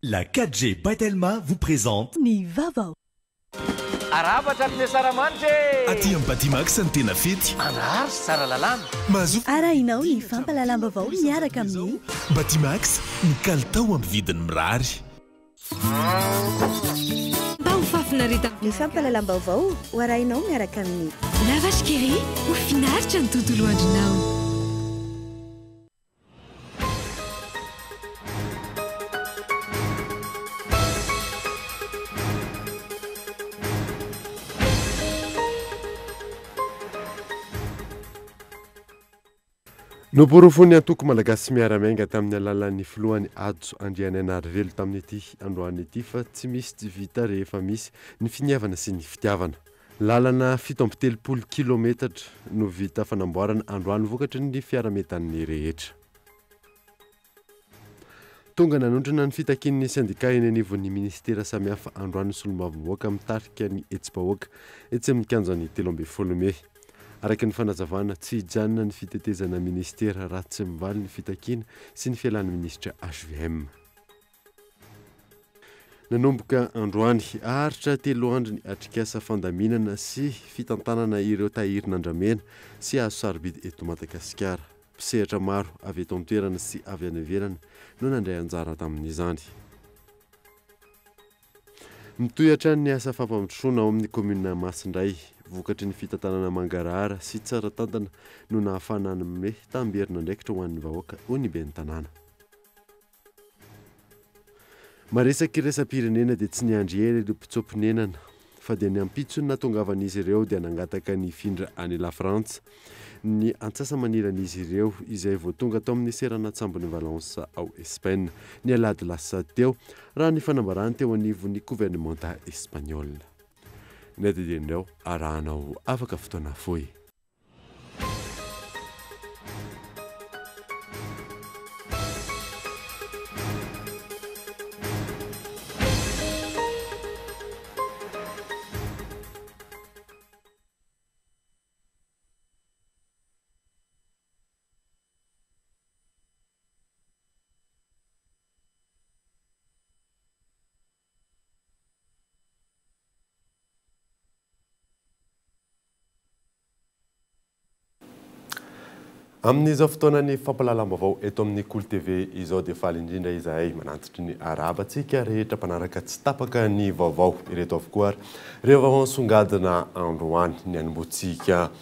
La 4G by Telma vous présente Ny vaovao. Arahaba hatramin'ny Asaramanitra e! Aty amin'ny Batimax ny tena fety. Andraharo sy Tsaralalàna. Mahazo. Arahinao ny fampahalalam-baovao miaraka amin'ny. Batimax, ny kalitao amin'ny vidiny mirary. Mba ho fahafinaretana. Ny fampahalalam-baovao ho arahinao miaraka amin'ny. La Vache qui rit, ho finaritra ny tontolo andronao. Noporofoin'ny antoko Malagasy Miara-Miainga tamin'ny alalan'ny filohany Hajo Andrianainarivelo tamin'ity androany ity fa tsy misy tsy vita rehefa misy ny finiavana sy ny fitiavana. Lalana 37 kilometatra no vita fanamboarana androany vokatry ny fiaraha-mientan'ny rehetra. Tonga nanontrona ny fitakian'ny sendika eny anivon'ny minisitera samihafa androany ny solombavambahoaka mitarika ny hetsi-bahoaka etsy amin'ny kianjan'ny 13 mey. Araka ny fanazavana, tsy hijanona ny fitetezana minisitera raha tsy mivaly ny fitakiana sy ny fialan'ny minisitra HVM. Nanomboka androany, haharitra telo andro ny atrikasa fandaminana sy fitantanana ireo tahirin'andramena sy hazo sarobidy eto Madagasikara. Mpisehatra maro avy eto an-toerana sy avy any ivelany no nandray anjara tamin'izany. Mitohy hatrany ny asa fampandrosoana ao amin'ny kaominina Masindray. Vokatry ny fitantanana mangarahara sy tsara tantana no nahafahana nanome tamberin'andraikitra ho an'ny vahoaka, hoy ny ben'ny tanàna. Maresaka iraisam-pirenena dia tsy niandry ela ireo mpitsoa-ponenana fa dia ny ampitson'ny nahatongavan'izy ireo dia nangataka ny hifindra any Lafrantsa ny antsasa-manilan'izy ireo izay vao tonga tao amin'ny seranan-tsambon'i Valence ao Espaina ny alahady lasa teo raha ny fanambarany teo anivon'ny governemanta espaniola. Ny adidian'ireo arahanao afaka fotoana fohy. Amin'izao fotoanan'ny fampahalalam-baovao eto amin'ny Kolo TV izao dia faly indrindra izahay manantitry ny arahaba antsika rehetra mpanaraka tsy tapaka ny vaovao. Ireto avokoa ary ireo vaovao nisongadina androany. Ny hanombohantsika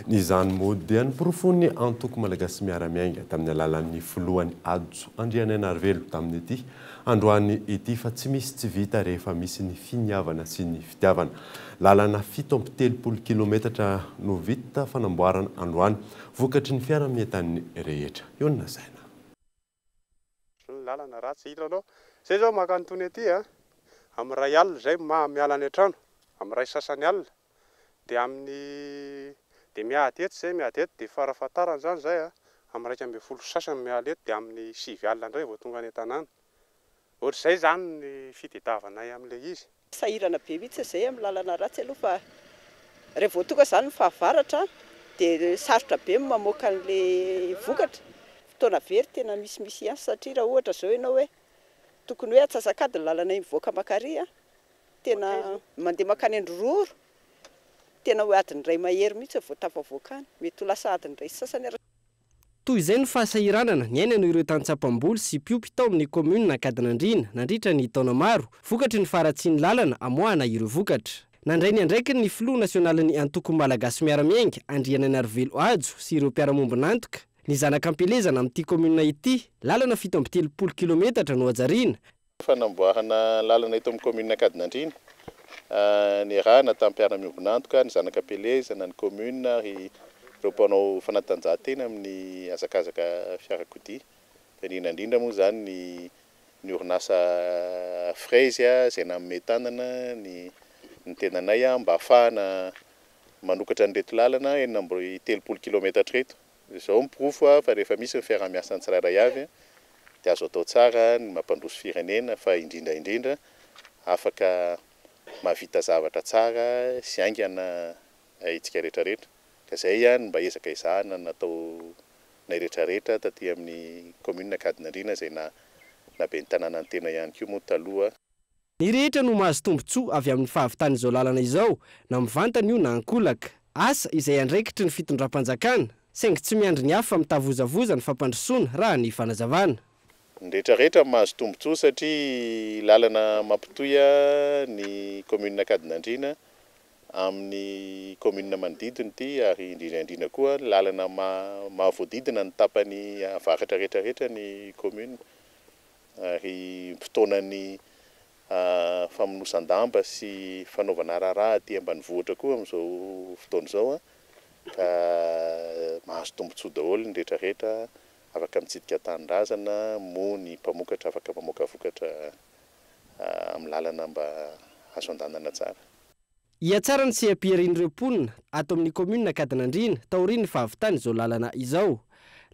izany moa dia noporofoin'ny antoko Malagasy Miara-Miainga tamin'ny alalan'ny filohany Hajo Andrianainarivelo tamin'ity androany ity fa tsy misy tsy vita rehefa misy ny finiavana sy ny fitiavana. Lalana 37 kilometatra no vita fanamboarana androany vokatry ny fiaraha-mientan'ny rehetra. Eo no lazaina. Ny lalana ratsy hitanao. Zay zao maka an'itony aty a, amin'ny iray alina zay miala any an-trano, amin'ny iray sasany alina, dia amin'ny dia miady eto zay, miady eto dia farafahatarany zany zay a, amin'ny 11 sy sasany miala eto dia amin'ny 9 alina indray vao tonga any an-tanàna. Ohatr'izay zany ny fitediavanay amin'ilay izy. Sahirana be mihitsy izay amin'ny lalana ratsy aloha fa rehefa vao tonga izany ny fahavaratra dia sarotra be ny mamoaka an'ilay vokatra. Fotoana very tena misimisy ihany satria raha ohatra izao ianao hoe tokony hoe antsasak'adiny lalana mivoaka mankary, tena mandeha mankany Androroro, tena hoe adiny iray mahery mihitsy vao tafavoaka any, mety ho lasa adiny iray sy sasany ary. Toy izay ny fahasahiranana niainana ireo tantsaha mpamboly sy mpiompy tao amin'ny kaominina Ankadinandriana nandritra ny taona maro, vokatry ny faharatsian'ny lalana amoahana ireo vokatra. Nandray ny andraikiny ny filoha nasionalin'ny antoko Malagasy Miara-Miainga, Andrianainarivelo Hajo sy ireo mpiara-mombon'antoka, ny zanak'ampielezana amin'ity kaominina ity, lalana 37 kilometatra no hajariana, Fanamboarana lalana eto amin'ny kaominina Ankadinandriana, niarahana tamin'ny mpiara-miombon'antoka, ny zanak'ampielezana, ny kaominina ary ireo mpanao fanatanjahantena amin'ny hazakazaka fiarakodia. Fa indrindra indrindra moa izany ny ny orinasa Fraise izay nanome tanana ny ny tenanay mba hahafahana manokatra an'ireto lalana 36 kilometatra ireto. Izao ny porofo fa rehefa misy ny fiaraha-miasan'ny tsirairay avy dia azo atao tsara ny mampandroso firenena fa indrindra indrindra afaka mahavita zavatra tsara sy haingana isika rehetra rehetra. Ka izay no mba ezaka ezahana nataonay rehetra rehetra taty amin'ny commune Ankadinandriana izay Na ben'ny tanàna ny tena ihany koa moa taloha. Ny rehetra no mahazo tombontsoa avy amin'ny fahavitan'izao lalana izao, na mivantana io na ankolaka. Asa izay andraikitry ny fitondram-panjakana, saingy tsy miandry ny hafa mitavozavoza ny fampandrosoana, raha ny fanazavana. Ny rehetra rehetra mahazo tombontsoa satria lalana mampitohy ny commune Ankadinandriana amin'ny commune manodidina ity ary indrindra indrindra koa lalana mahavoadidina ny tapany avaratra rehetra rehetra ny commune ary fotoanan'ny famonosan-damba sy fanaovana raharaha aty ambanivohitra koa amin'izao fotoana izao ka mahazo tombontsoa daholo ny rehetra rehetra afaka mitsidika tanindrazana moa ny mpamokatra afaka mamoaka vokatra amin'ny lalana mba azo andanana tsara. Hihatsara ny seha-piharian'ireo mponina ato amin'ny kaominina Ankadinandriana taorian'ny fahavitan'izao lalana izao.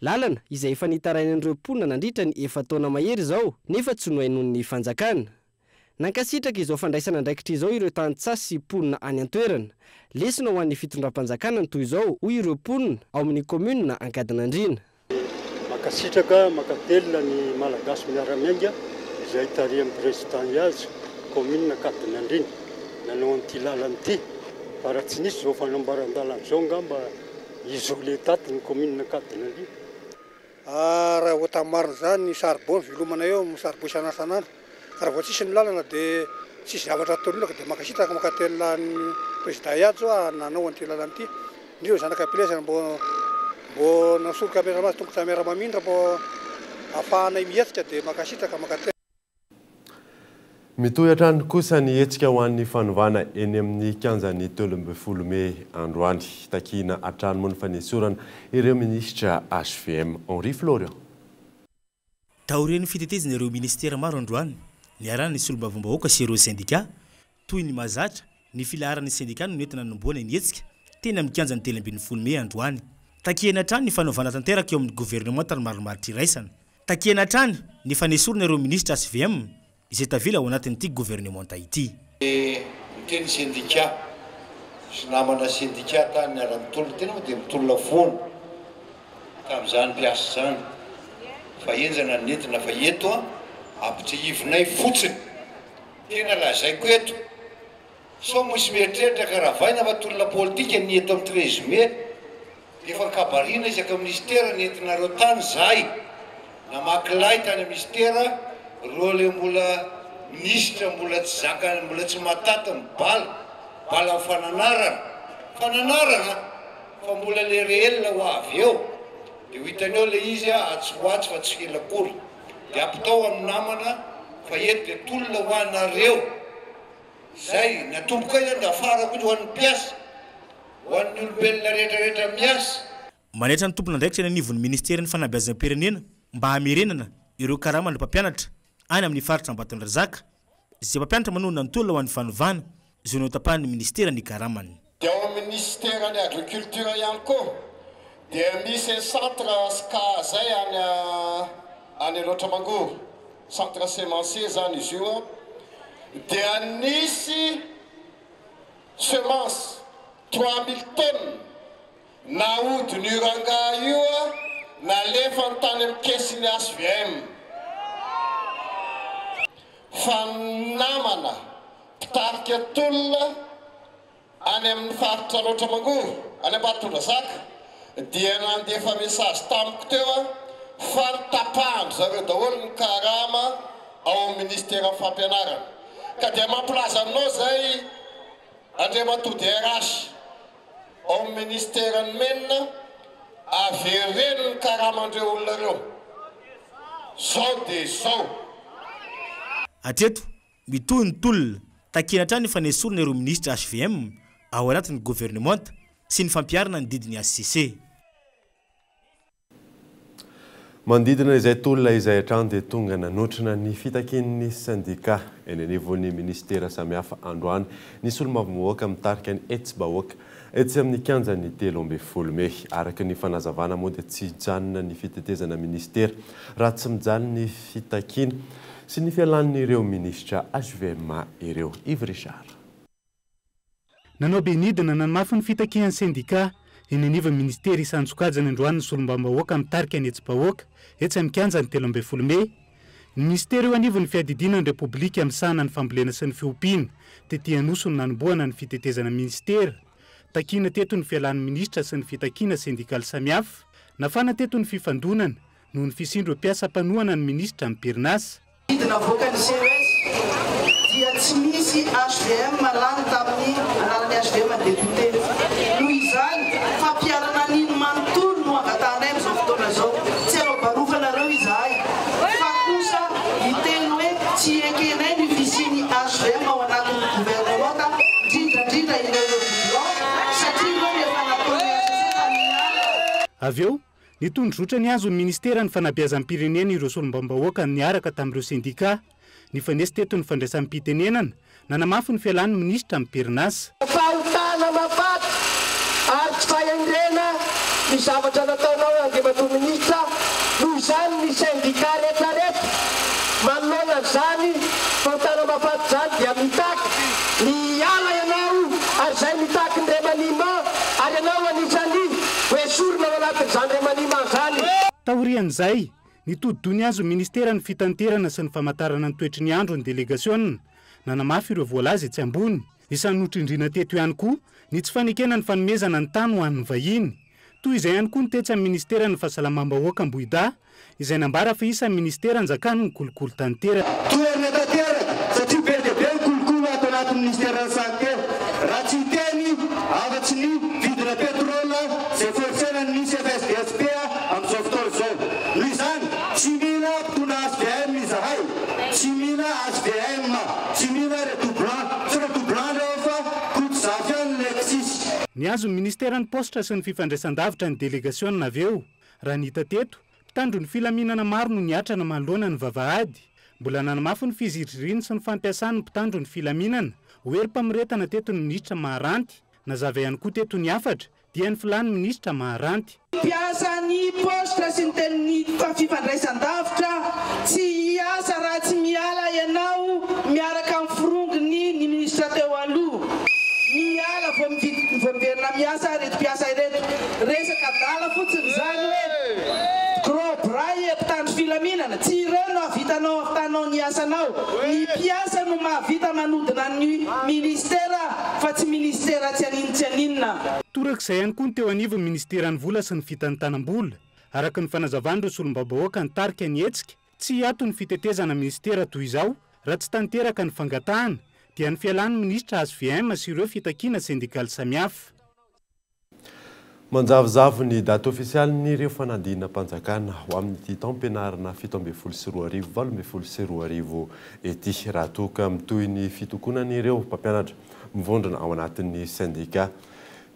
Lalana izay efa nitarainan'ireo mponina nandritra ny efa-taona mahery izao nefa tsy nohainoan'ny fanjakana. Nankasitraka izao fandraisana andraikitra izao ireo tantsaha sy mponina any an-toerana. Lesona ho an'ny fitondram-panjakana ny toy izao, hoy ireo mponina ao amin'ny kaominina Ankadinandriana. Mankasitraka, mankatelina ny Malagasy miara-miainga izay tarihan'ny Président Ihaz, kaominina Ankadinandriana, nanao an'ity lalana ity. Fa raha tsy nisy izao fanamboaran-dalana izao angamba isolé tato ny kaominina Ankadinandriana. Raha vao tamin'ny marina izany ny saribao ny velomana eo amin'ny saribao isan'andro. Ka raha vao tsisy ny lalana dia tsisy zavatra ataon'olona ka dia mankasitraka mankatelina an'i Président Ihaz aho nanao an'ity lalana ity. Indrindra zanaka am-pielezana mbô mbô nasoroka miara-maso tongotra miara-mamindra mbô ahafahanay mihetsika dia mankasitraka mankatelina. Mitohy hatrany kosa ny hetsika ho an'ny fanovana eny amin'ny kianjan'ny 13 mey androany. Takiana hatrany moa ny fanesorana ireo minisitra HVM Henri Florian. Taorian'ny fitetezana ireo minisitera maro androany, niarahan'ny solombavambahoaka sy ireo sendika, toy ny mahazatra, ny filaharan'ny sendika no nentina nanombohana ny hetsika teny amin'ny kianjan'ny 13 mey androany. Takiana hatrany ny fanovana tanteraka eo amin'ny governemanta ny marimaritra iraisana. Takiana hatrany ny fanesorana ireo minisitra HVM izay tavela ao anatin'ity governemanta ity. Miteny sendika sy namana sendika tany niara-nitolona, tena moa dia mitolona foana tamin'izany mpiasa izany fa henjana ny nentina fa eto ampitsiahivinay fotsiny, tena lazaiko eto sao misy mieritreritra ka ravaina fa tolona politika ny eto amin'ny 13 mai dia efa nikabarina isaka minisitera nentinareo tany zahay namaky lay tany minisitera reo le mbola minisitra mbola tsy zaka mbola tsy mahatate ny bala bala fananarana fananarana fa mbola le réel ho avy eo dia ho hitany eo le izy atsy ho atsy fa tsy ela akory dia ampitao amin'ny namana fa eto dia tolona ho anareo zay natomboka izany dia afara koa ho an'ny mpiasa ho an'ny olombelona rehetra rehetra miasa. Manaitra ny tompon'andraikitra eny anivon'ny ministeran'ny fanabeazam-pirenena mba hamerenana ireo karaman'ny mpampianatra any amin'ny faritra Ambatondrazaka izay mpampianatra manonona ny tolona ho an'ny fanovana izay notapahan'ny ministera ny karamany. Dia ao amin'ny ministeran'ny agriculture ihany koa dia misy centre SCA zay any any Alaotra Mangoro, centre semencier zany izy io dia nisy semence 3000 tonnes nahodin'io rangahy io nalefany tany amin'ny kesin'ny HVM fa namana mpitarika tolona any amin'ny faritra Alaotra Mangoro any Ambatondrazaka dia nandefa message tamiko teo fa notapahan-dry zareo daholo ny karama ao amin'ny ministeran'ny fampianarana ka dia mampilaza aminao zay Andriamatoa DRH ao amin'ny ministeran'ny MENA avereno ny karamandreo olona ireo zao dia zao. Hatreto, mitohy ny tolona, takiana hatrany ny fanesorana ireo minisitra HVM ao anatin'ny governemanta sy ny fampiharana ny didin'ny HCC. Manodidina izay tolona izay hatrany dia tonga nanotrona ny fitakian'ny sendika eny anivon'ny ministera samihafa androany ny solombavambahoaka mitarika ny hetsi-bahoaka etsy amin'ny kianjan'ny 13 mey. Araka ny fanazavana moa dia tsy hijanona ny fitetezana ministera raha tsy mijaly ny fitakiana sy ny fialan'ireo minisitra HVM ireo. Yves Richard. Nanao be nidina nanamafy ny fitakian'ny sendika eny anivon'ny ministera isan-tsokajiny androany ny solombavambahoaka mitarika ny hetsi-bahoaka etsy amin'ny kianjan'ny 13 mey. Ny minisitera eo anivon'ny Fiadidiana ny Repoblika misahana ny fambolena sy ny fiompiana, tety Anosy no nanombohana ny fitetezana minisitera. Takiana teto ny fialan'ny minisitra sy ny fitakiana sendikaly samihafa. Nafana teto ny fifandonana noho ny fisian'ireo mpiasa mpanohana ny minisitra am-perinasa. Didy navoakan'ny CES dia tsy misy hvm lany tamin'ny anaran'ny hvm député. Noho izany, fampiharana an'iny manontolo no angatahanay amin'izao fotoana izao. Tsy hanao barofa anareo izahay, fa kosa hiteny hoe tsy ekenay ny fisian'ny hvm ao anatin'ny governemanta, indrindra indrindra ireo redoublant, satria ireo no efa nataon'ny hcc fa niala. Avy eo, Nitondrozotra nihazo ny ministeran'ny fanabeazam-pirenena ireo solombavambahoaka niaraka tamin'ireo sendikà. Nifanesy teto ny fandraisam-pitenenana, nanamafy ny fialan'ny minisitra am-perinasa. Fahotana mahafaty ary tsy fahendrena ny zavatra nataonao Andriamatoa Minisitra, noho izany ny sendikà rehetra rehetra manoloana an'izany fahotana mahafaty izany dia mitaky ny hiala ianao ary izay mitaky ny remaniement ary ianao anisan'ny Ho esorina ao anatin'izany remaniement izany. Taorian'izay, nitodi-doha nihazo ny ministeran'ny Fitanterana sy ny Famantarana ny toetry ny andro ny delegasiona, nanamafy ireo voalaza etsy ambony. Isan'ny notrindriana teto ihany koa ny tsy fanekena ny fanomezana ny tany ho an'ny vahiny. Toy izay ihany koa ny tetsy amin'ny ministeran'ny Fahasalamam-bahoaka Ambohidahy, izay nambara fa isan'ny minisitera anjakan'ny kolikoly tanteraka. Toherina tanteraka satria be dia be ny kolikoly ato anatin'ny minisiteran'ny santé. Raha tsy hiteny afa-tsy ny vidina pétrole izay forcena ny misy FSDSP amin'izao fotoana izao. Noho izany, tsy mila mpitondra hvm izahay, tsy mila hvm, tsy mila redoublant, tsy redoublant ireo fa Kotozafy ihany ny Lexis. Nihazo ny minisiteran'ny paositra sy ny fifandraisan-davitra ny delegasiona avy eo. Raha ny hita teto, mpitandro ny filaminana maro no niatrana manoloana ny vavahady. Mbola nanamafy ny fiziriziriany sy ny fampiasany ny mpitandro ny filaminana ho herim-pamoretana teto ny minisitra Maharanty. Nazava ihany koa teto ny hafatra, dia ny filàn'ny minisitra Maharanty. Mpiasa ny paositra sy ny tenin'ny fifandraisan-davitra, tsy hiasa raha tsy miala ianao miaraka amin'ny forongony ny minisitra teo aloha. Miala vao vao miverina miasa ireto mpiasa ireto. Resaka adala fotsiny izany hoe gros bras e mpitandro filaminana. Tsy ireo no havitanao havitanao ny asanao. Ny mpiasa no mahavita manodina ny ministera fa tsy ministera tsy anino tsy aninona. Torak'izay ihany koa ny teo anivon'ny ministeran'ny vola sy ny fitantanam-bola. Araka ny fanazavan'ireo solombavambahoaka nitarika ny hetsika, Tsy hiato ny fitetezana minisitera toy izao raha tsy tanteraka ny fangatahana, dia ny fialan'ny minisitra hvm sy ireo fitakiana sendikaly samihafa. Manjavozavo ny daty ofisialin'ireo fanadinam-panjakana ho amin'ity taom-pianarana 2017 2018 ity raha toa ka mitohy ny fitokonan'ireo mpampianatra mivondrona ao anatin'ny sendika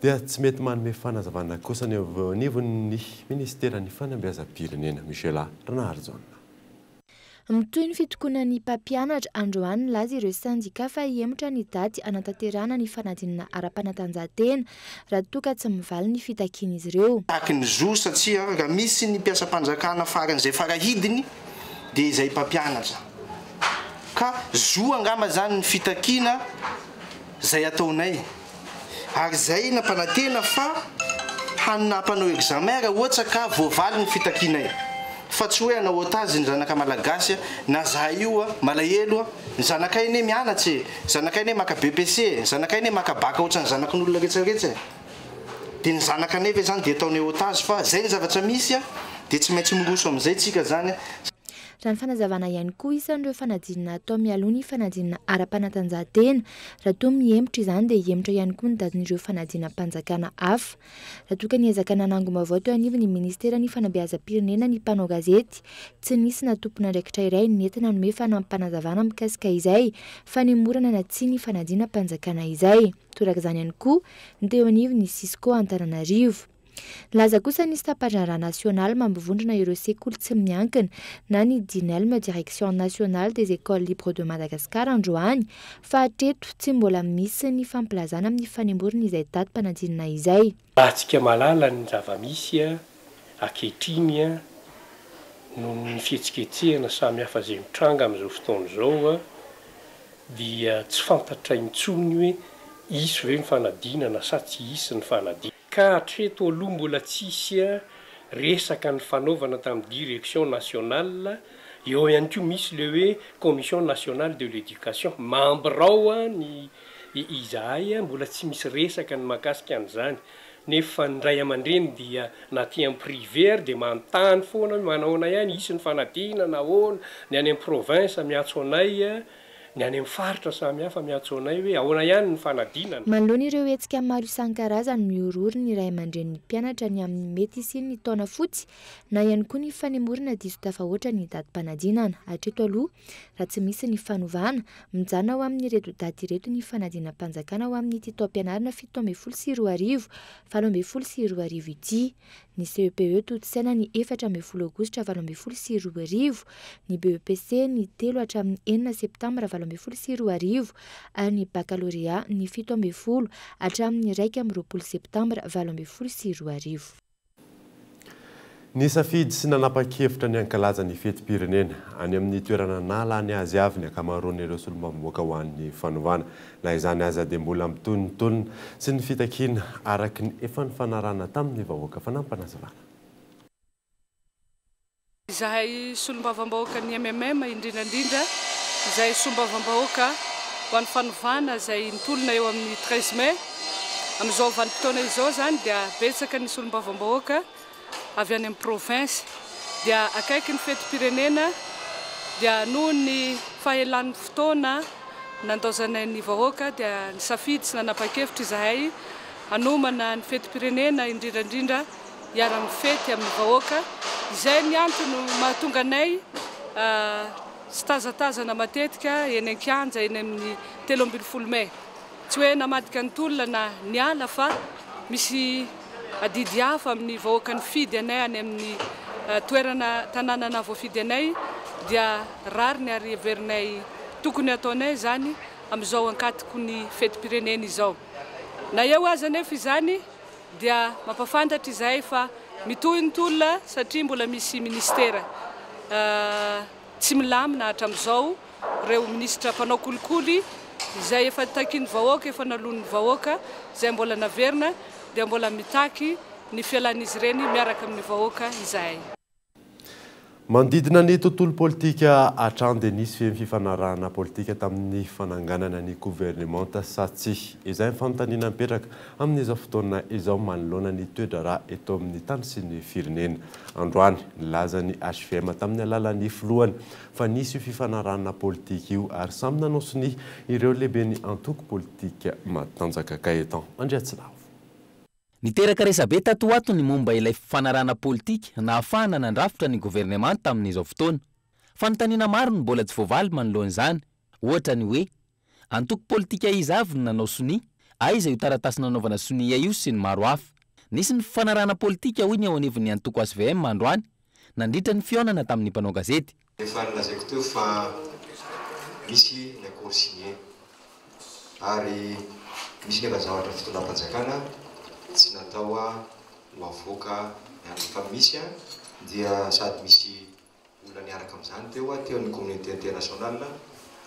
dia tsy mety manome fanazavana kosa ny avy eo anivon'ny minisiteran'ny fanabeazam-pirenena, Michela Ranaharijaona. Mitohy ny fitokonan'ny mpampianatra, androany nilaza ireo sendika fa hihemotra ny daty hanatanterahana ny fanadinana ara-panatanjahantena raha toa ka tsy mivaly ny fitakian'izy ireo. Tahaky ny zo satria raha misy ny mpiasam-panjakana faran'izay farahidiny dia izay mpampianatra ka zo angamba izany ny fitakiana izay ataonay. Ary izay nampanantena fa hanampanao examen raha ohatsa ka voavaly ny fitakianay. Fa tsy hoe hanao otage ny zanaka malagasy na zahay io malahelo ny zanakay anie mianatra e, ny zanakay anie maka BEPC e, ny zanakay anie maka bac ohatran'ny zanakin'olona rehetra rehetra e. Dia ny zanakanay ve zany dia ataonay otage fa zay ny zavatra misy dia tsy maintsy miroso amin'izay tsika zany. Raha ny fanazavana ihany koa, isan'ireo fanadinana atao mialoha ny fanadinana ara-panatanjahantena. Raha toa mihemotra izany dia hihemotra ihany koa ny datin'ireo fanadinam-panjakana hafa. Raha toa ka niezaka nanangom-baovao teo anivon'ny minisiteran'ny fanabeazam-pirenena ny mpanao gazety, tsy nisy na tompon'andraikitra iray nety nanome fanampim-panazavana mikasika izay fanemorana na tsia ny fanadinam-panjakana izay. Torak'izany ihany koa ny teo anivon'ny Cisco Antananarivo. Nilaza kosa ny sampandraharaha nasionaly mampivondrona ireo sekoly tsy miankina na ny Dinelm Direction Nationale des Ecoles Libres de Madagascar androany fa hatreto tsy mbola misy ny fampilazana amin'ny fanemorana izay datim-panadinana izay. Raha-tsika mahalala ny zava-misy ankehitriny noho ny fihetsiketsehana samihafa izay mitranga amin'izao fotoana izao dia tsy fantatra intsony hoe hisy ve ny fanadinana sa tsy hisy ny fanadinana. Ka hatreto aloha mbola tsisy resaka nifanaovana tamin'ny direction nationale Eo ihany koa misy le hoe Commission nationale de l'éducation, membre ao ny izahay, mbola tsy misy resaka ny mahakasika an'izany. Nefa ny ray aman-dreny dia na aty amin'ny privé ary dia manontany foana hoe manahoana ihany, hisy ny fanadinana, ahoana, ny any amin'ny province miantso anay, ny any amin'ny faritra samihafa miantso anay hoe ahoana ihany ny fanadinana. Manoloana ireo hetsika maro isan-karazany mihorohoro ny ray aman-drenin'ny mpianatra ny amin'ny mety hisian'ny taona fotsy na ihany koa ny fanemorana diso tafahoatra ny datim-panadinana. Hatreto aloha, raha tsy misy ny fanovana, mijanona ho amin'ireto daty ireto ny fanadinam-panjakana ho amin'ity taom-pianarana 2017, 2018 ity. Ny CEPE tontosaina ny 14 aogositra 2018, ny BEPC ny 3 hatramin'ny 6 septambra 2018 ary ny Bakalorea ny 17 hatramin'ny 21 septambra 2018. Nisafidy sy nanapa-kevitra ny hankalaza ny fetim-pirenena any amin'ny toerana nahalany azy avy ny ankamaroan'ireo solombavambahoaka ho an'ny fanovana. Na izany aza dia mbola mitohy ny tolona sy ny fitakiana araka ny efa nifanarahana tamin'ny vahoaka. Fanampinazavana. Izahay solombavambahoakan'ny MMM indrindra indrindra izay solombavambahoaka ho an'ny fanovana izay nitolona eo amin'ny 13 mai. Amin'izao vanim-potoana izao izany dia betsaka ny solombavambahoaka avy any amin'ny province dia akaiky ny fetim-pirenena dia noho ny fahelan'ny fotoana nandaozanay ny vahoaka dia nisafidy sy nanapa-kevitra izahay hanomana ny fetim-pirenena indrindra indrindra hiara-mifety amin'ny vahoaka. Izay ny antony mahatonga anay tsy tazatazana matetika eny an-kianja eny amin'ny 13 mai. Tsy hoe namadika ny tolona na niala fa misy adidy hafa amin'ny vahoaka nifidy anay any amin'ny toerana tanàna nahavoafidy anay dia rariny ary heverinay tokony hataonay izany amin'izao ankatoky ny fetim-pirenena izao. Na eo aza anefa izany dia mampafantatra izahay fa mitohy ny tolona satria mbola misy minisitera tsy milamina hatramin'izao, ireo minisitra mpanao kolikoly izay efa takian'ny vahoaka, efa naloan'ny vahoaka, izay mbola naverina dia mbola mitaky ny fialan'izy ireny miaraka amin'ny vahoaka izahay. Manodidina ny tontolo politika hatrany dia nisy ve ny fifanarahana politika tamin'ny fananganana ny governemanta sa tsia? Izay ny fanontaniana mipetraka amin'izao fotoana izao manoloana ny toe-draharaha eto amin'ny tany sy ny firenena. Androany, nilaza ny hvm tamin'ny alalan'ny filohany fa nisy io fifanarahana politika io ary samy nanao sonia ireo lehiben'ny antoko politika matanjaka. Gaëtan Andriatsinavo. Niteraka resabe tato ho ato ny momba ilay fifanarahana politika nahafahana nandrafitra ny governemanta amin'izao fotoana. Fanontaniana maro no mbola tsy voavaly manoloana izany. Ohatra ny hoe, antoko politika iza avy no nanao sonia, aiza io taratasy nanaovana sonia io sy ny maro hafa. Nisy ny fifanarahana politika hoy ny eo anivon'ny antoko hvm androany nandritra ny fihaonana tamin'ny mpanao gazety. Efa nolazaiko teo fa misy ny accord signé ary misy nefa zavatra fitondram-panjakana tsy natao ho avoaka ny andro fa misy dia sady misy olona niaraka amin'izany teo, teo ny communauté internationale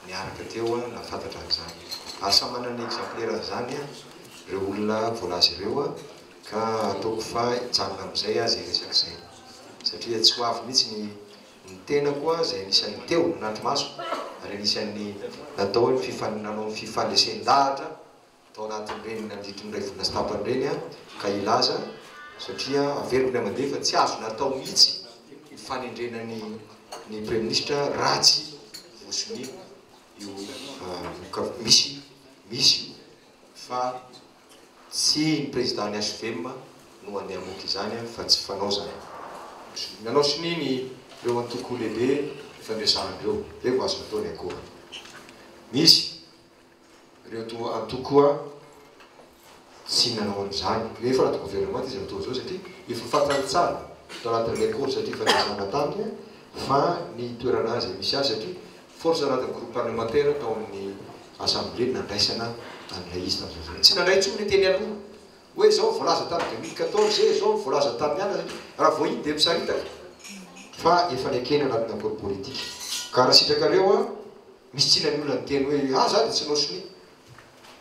niaraka teo nahafantatra an'izany ary samy manana ny exemplaire an'izany ireo olona voalaza ireo ka ataoko fa hijanona amin'izay aza resaka izay satria tsy ho avy mihitsy ny Ny tenako izay anisan'ny teo nanatri-maso ary anisan'ny natao ny nanao ny fifandresen-dahatra tao anatin'ireny nandritry ny iray volana sy tapany ireny aho ka hilaza satria averiko indray mandeha fa tsy azo natao mihitsy ny fanendrena ny ny Praiminisitra raha tsy voasonia io ka misy misy io fa Tsy ny président ny hvm no andeha hamoaka izany fa tsy fanao zany. Nanao sonia ny ireo antoko lehibe ifandresahana ireo, zay vao azo natao ny accord. Misy ireo to antoko koa tsy nanao an'izany nefa anaty gouvernement izy amin'izao fotoana izao satria efa fantany tsara tao anatin'ilay accord satria efa niresahana taminy fa ny toerana izay misy azy satria Force anatin'ny groupe parlementaire tao amin'ny assemblée nandraisana an'ilay izy tamin'izay fotoana. Tsy nandray intsony ny teny aloha hoe izao voalaza tamin'ny 2014 e, izao voalaza tamin'ny anona satria raha vao iny dia misaritaka fa efa nekena anatin'ny accord politique. Ka raha sitrakareo an, misy tsina ny olona niteny hoe ah za dia tsy nanao sonia.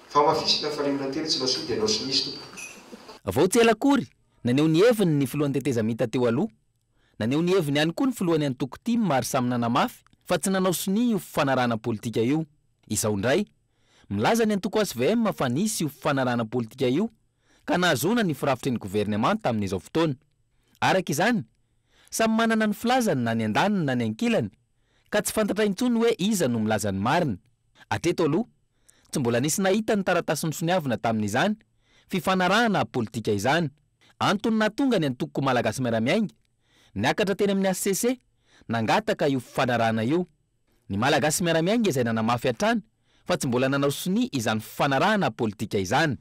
Fa hamafisina fa ilay olona niteny hoe tsy nanao sonia dia nanao sonia izy tompoko. Vao tsy ela akory, naneho ny heviny ny filohan'ny tetezamita teo aloha. Naneho ny heviny ihany koa ny filohan'ny antoko tim ary samy nanamafy fa tsy nanao sonia io fifanarahana politika io. Izao indray, milaza ny antoko hvm fa nisy io fifanarahana politika io ka nahazoana ny firafitry ny governemanta amin'izao fotoana. Araka izany, samy manana ny filazany na ny andaniny na ny ankilany ka tsy fantatra intsony hoe iza no milaza ny marina. Hatreto aloha, tsy mbola nisy nahita ny taratasy nosoniavina tamin'izany fifanarahana politika izany. Antony nahatonga ny antoko Malagasy Miara-Miainga niakatra teny amin'ny hcc nangataka io fifanarahana io. Ny Malagasy Miara-Miainga izay nanamafy hatrany fa tsy mbola nanao sonia izany fifanarahana politika izany.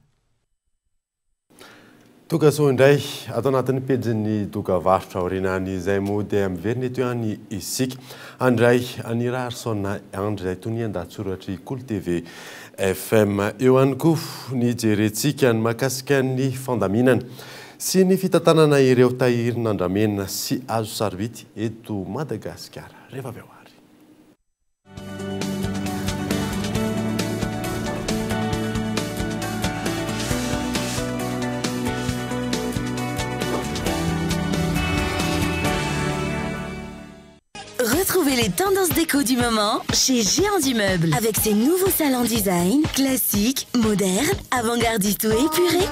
Tonga soa indray ato anatin'ny pejin'ny dokavarotra. Aorianan'izay moa dia miverina eto ihany isika handray an'i Raharison Andry izay tonian-dahatsoratr'i Kolo TV FM. Eo ihany koa ny jerentsika ny mahakasika ny fandaminana sy ny fitantanana ireo tahirin'andramena sy hazo sarobidy eto Madagasikara. Rehefa avy eo ary. Retrouvez les tendances déco du moment chez Géant du Meuble. Avec ses nouveaux salons design, classiques, modernes, avant-gardistes ou épurés.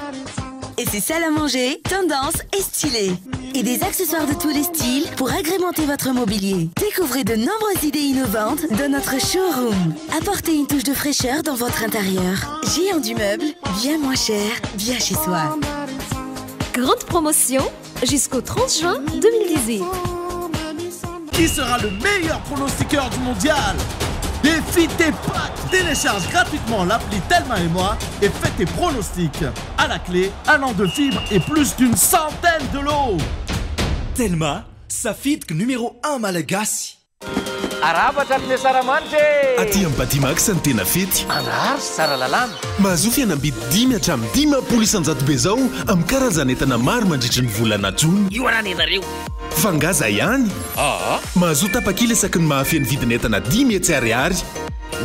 Et ses salles à manger, tendance et stylées. Et des accessoires de tous les styles pour agrémenter votre mobilier. Découvrez de nombreuses idées innovantes dans notre showroom. Apportez une touche de fraîcheur dans votre intérieur. Géant du Meuble, bien moins cher, bien chez soi. Grande promotion jusqu'au 30 juin 2018. Qui sera le meilleur pronostiqueur du mondial Défie tes potes Télécharge gratuitement l'appli Telma et moi et fais tes pronostics. À la clé, un an de fibre et plus d'une centaine de lots. Telma, safidiko numéro 1 malagasy. Arahaba tratry ny asaramanitra e! Aty amin'ny Batimax ny tena fety. Andraharo sy Tsaralalàna. Mahazoa fihenam-bidy 5 hatramin'ny 50% be izao amin'ny karazan'entana maro mandritry ny volana jona. Io ara nenareo. Fa ngaza ihany? Aa. Mahazoa tapakila isaky ny mahafeno vidin'entana 500 ariary.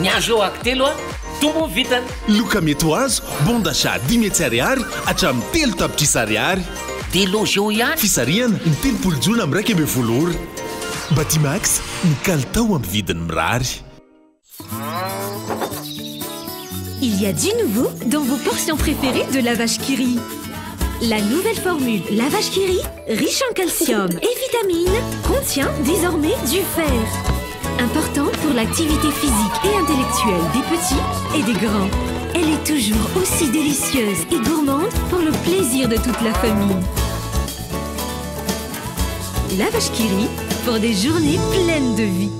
Ny azo eo aky telo a, tombony vitany. Loka mety ho azo, bon d'achat 500 ariary hatramin'ny 3 tapitrisa ariary. Déloge eo ihany. Fisarihana, ny 30 jona amin'ny 11 ora. Batimax, ny kalitao amin'ny vidiny mirary. Il y a du nouveau dans vos portions préférées de La Vache qui rit. La nouvelle formule La Vache qui rit, riche en calcium et vitamines, contient désormais du fer. Important pour l'activité physique et intellectuelle des petits et des grands. Elle est toujours aussi délicieuse et gourmande pour le plaisir de toute la famille. La Vache qui rit pour des journées pleines de vie.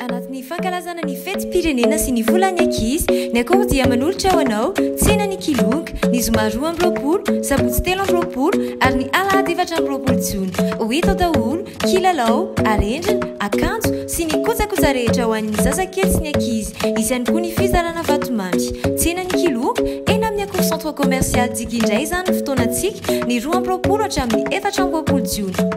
Anatin'ny fankalazana ny fetim-pirenena sy ny volan'ny ankizy, ny Akoor dia manolotra ho anao tsena ny kilonga, ny zoma 22, sabotsy 23 ary ny alahady 24 jona. Ho hita ao daholo, kilalao, arendrina, akanjo sy ny kojakoja rehetra ho an'ny zazakely sy ny ankizy. Hisy ihany koa ny fizarana vatomamy. Tsena ny kilonga, eny amin'ny Akoor Centre Commercial Digy indray izany ny fotoanantsika, ny 22 hatramin'ny 24 jona.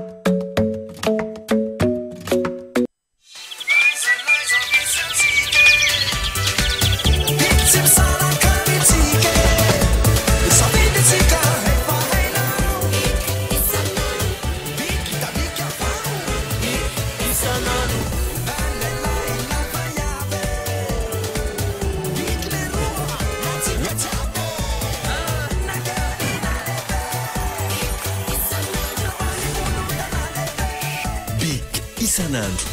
Bic isan'andro.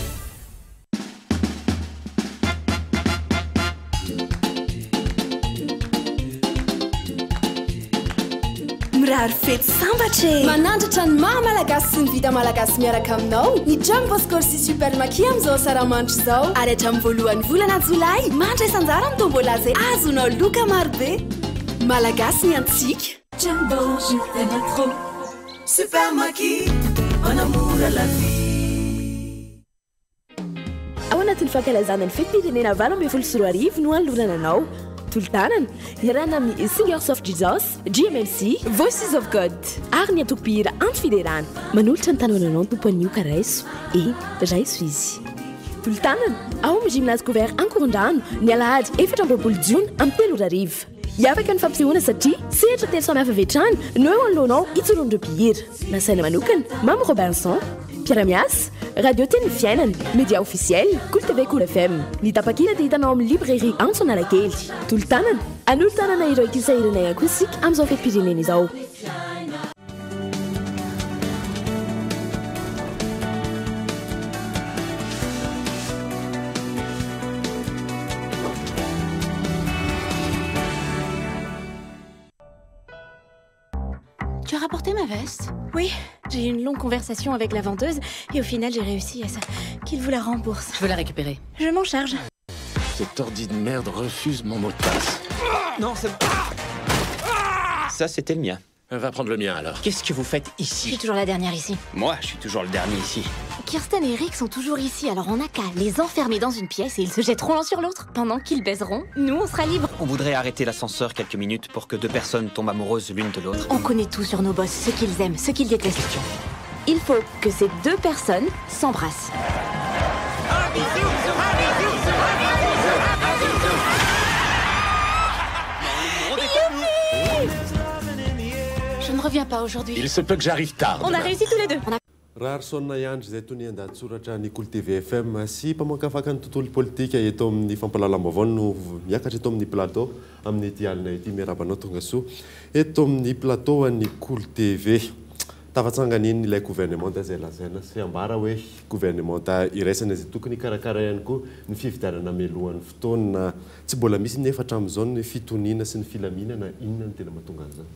Mirary fety sambatra e! Manandratra ny maha malagasy sy ny vita malagasy miaraka aminao ny Jumbo Score sy Super Maki amin'izao asaramanitra izao. Ary hatramin'ny voalohan'ny volana jolay, mandraisa anjara amin'ny tombola izay ahazoanao loka marobe. Malagasy ny antsika. Jumbo, je t'aime trop. Super Maki, manamora la vie. Ao anatin'ny fankalazana ny fetim-pirenena 2018 no anolorana anao tolo-tanana iarahana amin'ny Singers of Jesus, GMMC, Voices of God ary ny antoko mpihira Antso Fiderana. Manolotra ny tanana anao ny Tompo anio ka raiso, eny, raiso izy. Tolo-tanana ao amin'ny Gymnase Couvert Ankorondrano ny alahady 24 jona amin'ny 3 ora hariva. Hiavaka ny fampisehoana satria sehatra telo samihafa avy hatrany no eo anoloanao hijoroan'ireo mpihira. Nasaina manokana, Mamy Robinson. Mpiara-miasa, Radio Tenin'ny Fiainana, Média Officiel, Kolo TV Kolo FM. Ny tapakila dia hitanao amin'ny Librairie Antso Analakely. Tolo-tanana, Hanolo-tanana ireo ankizy sahirana ihany koa isika amin'izao fetim-pirenena izao. Tu as rapporté ma veste Oui, j'ai eu une longue conversation avec la vendeuse et au final j'ai réussi à ça qu'il vous la rembourse. Je veux la récupérer. Je m'en charge. Cet ordi de merde refuse mon mot de passe. Non, c'est... Ça, c'était le mien. Va prendre le mien alors. Qu'est-ce que vous faites Je suis ici toujours la dernière ici. Moi, je suis toujours le dernier ici. Kirsten et Eric sont toujours ici, alors on n'a qu'à les enfermer dans une pièce et ils se jetteront l'un sur l'autre. Pendant qu'ils baiseront, nous on sera libres. On voudrait arrêter l'ascenseur quelques minutes pour que deux personnes tombent amoureuses l'une de l'autre. On connaît tout sur nos boss, ce qu'ils aiment, ce qu'ils détestent. Il faut que ces deux personnes s'embrassent. Je ne reviens pas aujourd'hui. Il se peut que j'arrive tard. On a réussi tous les deux. On a Raharison Andry izay tonian-dahatsoratra ny Kolo TV FM sy mpamakafaka ny tontolo politika eto amin'ny fampahalalam-baovao no miakatra eto amin'ny plateau amin'ity alina ity. Miarahaba anao tonga soa eto amin'ny plateau an'ny Kolo TV. Tafatsangana iny ilay gouvernemanta izay lazaina sy ambara hoe gouvernemanta iraisana izay tokony hikarakara ihany koa ny fifidianana mialohan'ny fotoana. Tsy mbola misy nefa hatramin'izao ny fitoniana sy ny filaminana. Inona no tena mahatonga an'izany?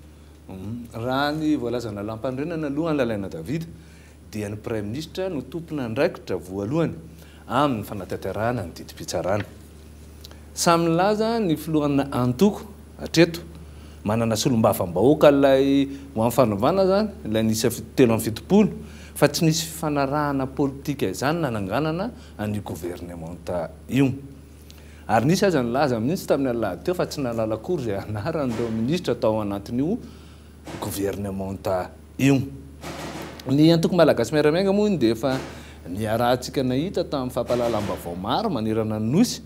Raha ny voalazan'ny lalàmpanorenana aloha Lalaina David dia ny Praiminisitra no tompon'andraikitra voalohany amin'ny fanatanterahana ny didim-pitsarana. Samy nilaza ny filohan'ny antoko hatreto manana solombavambahoaka ilay ho amin'ny fanovana izany, ilay niisa 73, fa tsy nisy fifanarahana politika izany nananganana an'io governemanta io. Ary nisy aza nilaza mihitsy tamin'ny alahady teo fa tsy nahalala akory izay anaran'ireo minisitra tao anatin'io governemanta io. Ny antoko Malagasy Miara-Miainga moa dia efa niarahantsika nahita tamin'ny fampahalalam-baovao maro manerana ny Nosy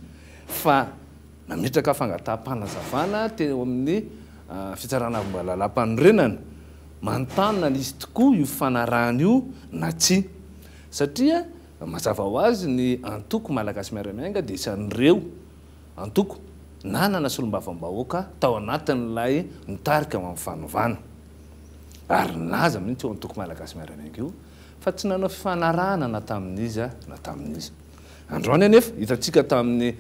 fa nametraka fangataham-panazavana teo amin'ny fitsarana avo momba ny lalàmpanorenana manontany na nisy tokoa io fifanarahana io na tsia. Satria mazava ho azy ny antoko Malagasy Miara-Miainga dia isan'ireo antoko nanana solombavambahoaka tao anatin'ilay nitarika ho amin'ny fanovana. Ary nilaza mihitsy io antoko Malagasy Miara-Miainga io fa tsy nanao fifanarahana na tamin'iza na tamin'iza. Androany anefa, hitantsika tamin'ny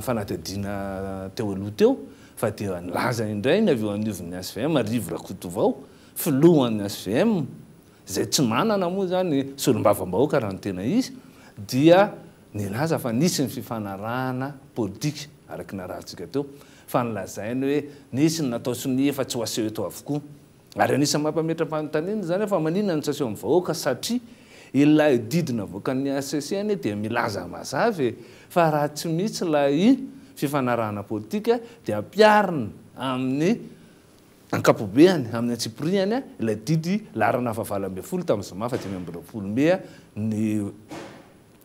fanadihadiana teo aloha teo fa dia nilaza indray ny avy eo anivon'ny HVM, Rivo Rakotovao, filohan'ny HVM, izay tsy manana moa izany solombavambahoaka raha ny tena izy, dia nilaza fa nisy ny fifanarahana politika, araka ny narahantsika teo, fa nolazainy hoe nisy ny natao sonia fa tsy ho aseho eto avokoa. Ary anisan'ny mampametra-panontaniana izany hoe fa maninona no tsy aseho amin'ny vahoaka satria ilay didy navoakan'ny HCC anie dia milaza mazava e, fa raha tsy misy ilay fifanarahana politika dia ampiharina amin'ny ankapobeany, amin'ny antsipiriany ilay didy laharana faha 18 tamin'ny zoma faha 25 mey ny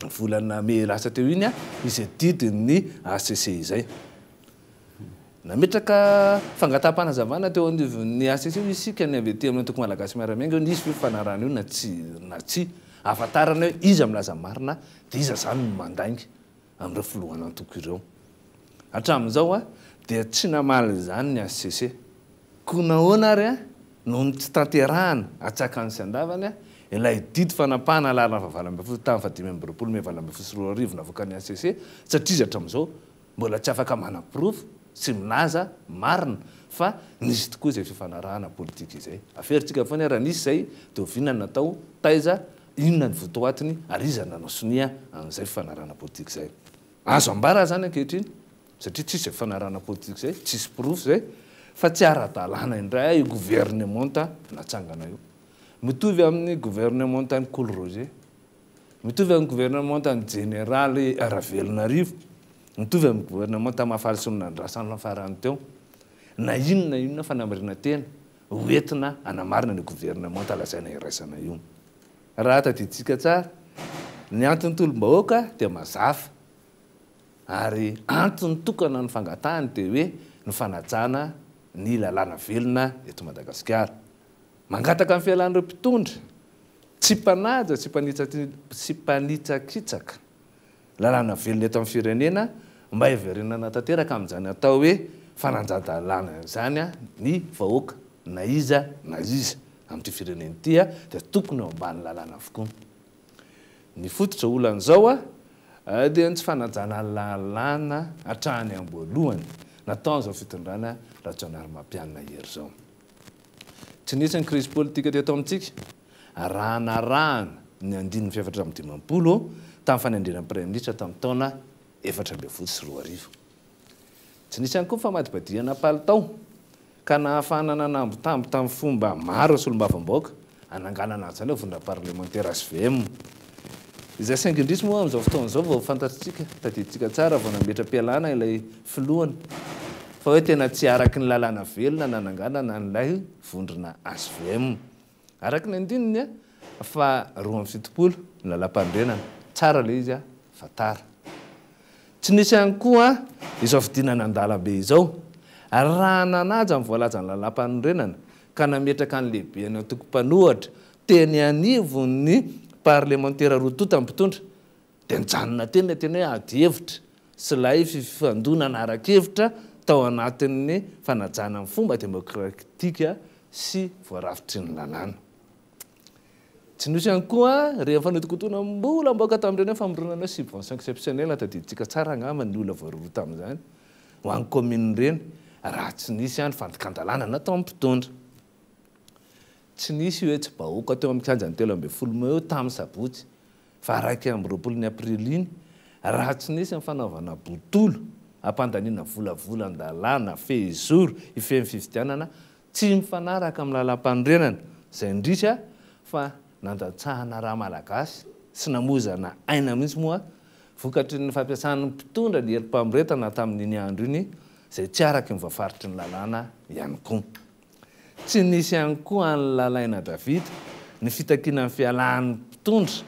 volana mey lasa teo iny izay didin'ny HCC izay. Nametraka fangataham-panazavana teo anivon'ny HCC hoy isika ny avy aty amin'ny antoko Malagasy Miara-Miainga hoe nisy ve io fifanarahana io na tsy na tsia. Ahafantarana hoe iza milaza marina dia iza izany no mandainga amin'ireo filohan'antoko ireo. Hatramin'izao dia tsy namaly izany ny HCC. Koa nahoana ary no ny tsy tanterahana atsakany sy andavany ilay didy fanapahana laharana faha 18 tamin'ny faha 25 mey 2018 navoakan'ny HCC satria izy hatramin'izao mbola tsy afaka manaporofo sy milaza marina fa nisy tokoa izay fifanarahana politika izay. Averintsika foana hoe raha nisy izay dia oviana no natao, taiza, inona ny votoatiny ary iza no nanao sonia an'izay fifanarahana politika izay. Azo ambara izany ankehitriny, satria tsisy izay fifanarahana politika izay, tsisy porofo izay, fa tsy ara-dalàna indray io governemanta natsangana io. Mitovy amin'ny governemantan'i Kolo Roger. Mitovy amin'ny governemantan'ny jeneraly Ravelonarivo, mitovy amin'ny governemanta Mahafaly Solonandrasana farany teo. Na inona na inona fanamarinan-tena ho entina hanamarina an'io governemanta lazaina iraisana io. Raha tadidintsika tsara, ny anton'ny tolom-bahoaka dia mazava ary antony tokana ny fangatahany dia hoe ny fanajana ny lalàna velona eto Madagasikara. Mangataka ny fialan'ireo mpitondra tsy mpanaja sy sy mpanitsakitsaka lalàna velona eto amin'ny firenena mba hiverenana tanteraka amin'izany atao hoe fananjan-dalàna izany ny vahoaka na iza na iza amin'ity firenena ity dia tokony eo ambany lalàna avokoa. Ny fototra olan'izao dia ny tsy fanajana lalàna hatrany am-boalohany nataon'izao fitondrana Rajaonarimampianina Hery izao. Tsy nisy ny krizy politika teto amintsika raha narahana ny andininy fahefatra amby 50 tamin'ny fanendrena ny Praiminisitra tamin'ny taona 2014. Tsy nisy ihany koa ny famadibadihana palitao ka nahafahana nanambitamby tamin'ny fomba maro ny solombavambahoaka hananganana an'izany hoe vondrona parlemantera hvm. Izay saingy indrisy moa amin'izao fotoana izao vao fantatritsika, tadidintsika tsara vao nametra-pialana ilay filohany fa hoe tena tsy araky ny lalàna velona nananganana an'ilay vondrona hvm. Araka ny andininy faha 72 ny lalàmpanorenana. Tsara ilay izy fa tara. Tsy nisy ihany koa izao fidinana an-dalambe izao raha nanaja ny voalazan'ny lalàmpanorenana ka nametraka ny lehiben'ny antoko mpanohatra teny anivon'ny parlemantera roa tonta ny mpitondra dia nijanona teny ilay tena hoe adihevitra sy ilay fifandonana ara-kevitra tao anatin'ny fanajana ny fomba demokratika sy voarafitry ny lalàna. Tsy nisy ihany koa ireny fanodinkodinam-bolam-bahoaka tamin'ireny hoe famoronana hoe subvention exceptionnelle, tadidintsika tsara angamba ny olona voarohirohy tamin'izany, ho an'ny kaominina ireny, raha tsy nisy ihany fandikan-dalàna nataon'ny mpitondra. Tsy nisy io hetsi-bahoaka teo amin'ny kianjan'ny 13 mey io tamin'ny sabotsy faha 21 ny aprily iny raha tsy nisy ny fanaovana botolo hampandaniana volavolan-dalàna fehizoro hifehy ny fifidianana tsy mifanaraka amin'ny lalàmpanorenana izay indrisy fa nandatsahana rà malagasy sy namoizana aina mihitsy moa vokatry ny fampiasan'ny mpitondra ny herim-pamoretana tamin'iny andro iny izay tsy araky ny voafaritry ny lalàna ihany koa. Tsy nisy ihany koa an'i Lalaina David ny fitakiana ny fialan'ny mpitondra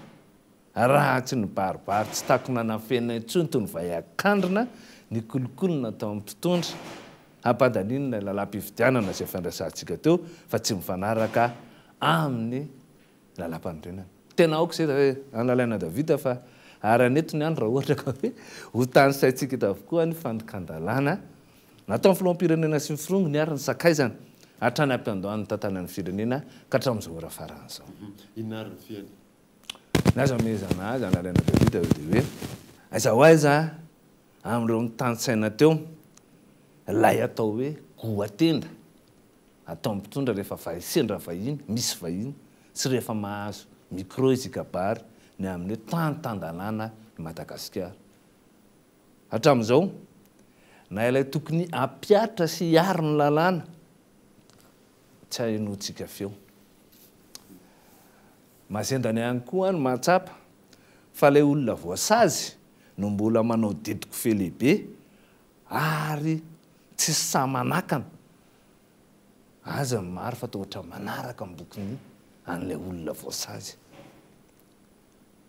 raha tsy nibaribary tsy takona nafenina intsony toy ny vay an-kandrina ny kolikoly nataon'ny mpitondra hampandaniana ilay lalam-pifidianana izay fandraisantsika teo fa tsy mifanaraka amin'ny Lalàmpanorenana. Tena aoka izay hoe an'i Lalaina David fa ary anetony ihany raha ohatra ka hoe ho tanisaintsika eto avokoa ny fandikan-dalàna nataon'ny filoham-pirenena sy ny firongony ary ny sakaizany hatrany am-piandohan'ny nitantanany ny firenena ka hatramin'izao ora farany izao. Inona ary ny fihany? Ny azo amehezana azy an'i Lalaina David dia hoe aiza ho aiza amin'ireo nitanisaina teo ilay atao hoe goa-tenda ataon'ny mpitondra rehefa vahy sendra vahiny, misy vahiny, sy rehefa mahazo micro izy hikabary ny amin'ny hoe tany tan-dalàna i Madagasikara. Hatramin'izao, na ilay tokony hampihatra sy hiaro ny lalàna, tsy ahenoantsika feo. Mahazendana ihany koa ny mahatsapa fa ilay olona voasazy no mbola manao didiko-fe lehibe ary tsy sahy manakana aza ny maro fa toa ohatran'ny manaraka ambokony an'ilay olona voasazy.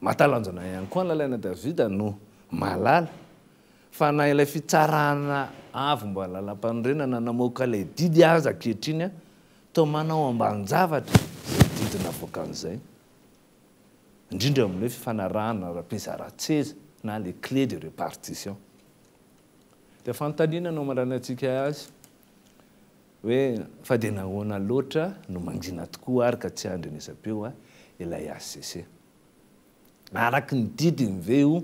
Mahatalanjona ihany koa an'i Lalaina Davida no mahalala fa na ilay fitsarana avo mba lalampanorenana namoaka ilay didy aza ankehitriny toa manao ambanin-javatra izay didy navoakan'izay, indrindra eo amin'ny hoe fifanarahana ara-pizaran-tseza na les clés de répartition. Dia fanontaniana no amaranantsika azy hoe fa dia nahoana loatra no mangina tokoa ary ka tsy andrenesam-peo ilay hcc? Araky ny didiny ve io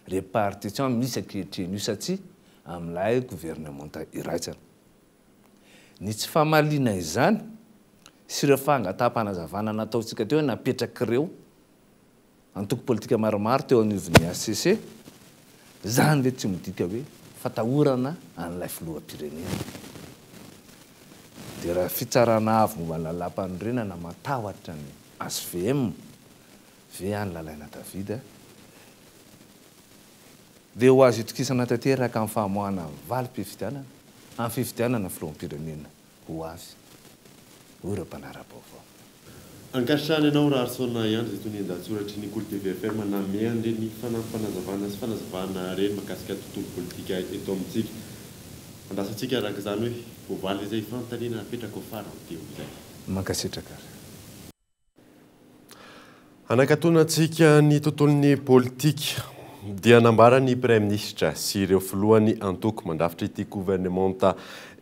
répartition misy ankehitriny io sa tsia amin'ilay governemanta iraisana? Ny tsy famaliana izany sy ireo fangataham-panazavana nataontsika teo hoe napetrak'ireo antoko politika maromaro teo anivon'ny hcc, izany ve tsy midika hoe fatahorana an'ilay filoham-pirenena? Dia raha fitsarana avo momba ny lalàmpanorenana matahotra ny hvm ve any Lalaina David dia ho azo itokisana tanteraka amin'ny famoahana ny valim-pifidianana amin'ny fifidianana filoham-pirenena ho avy, hoy ireo mpanara-baovao. Ankasitrahana ianao Raharison Andry izay tonian-dahatsoratry ny Kolo TV FM nanome an'ireny fanampim-panazavana sy fanazavana ireny mahakasika tontolo politika eto amintsika. Andrasantsika araka izany hoe voavaly izay fanontaniana napetraka ho farany teo izay. Mankasitraka ary. Hanakatonantsika ny tontolon'ny politika dia nambaran'ny Praiminisitra sy ireo filohan'ny antoko mandrafitra ity governemanta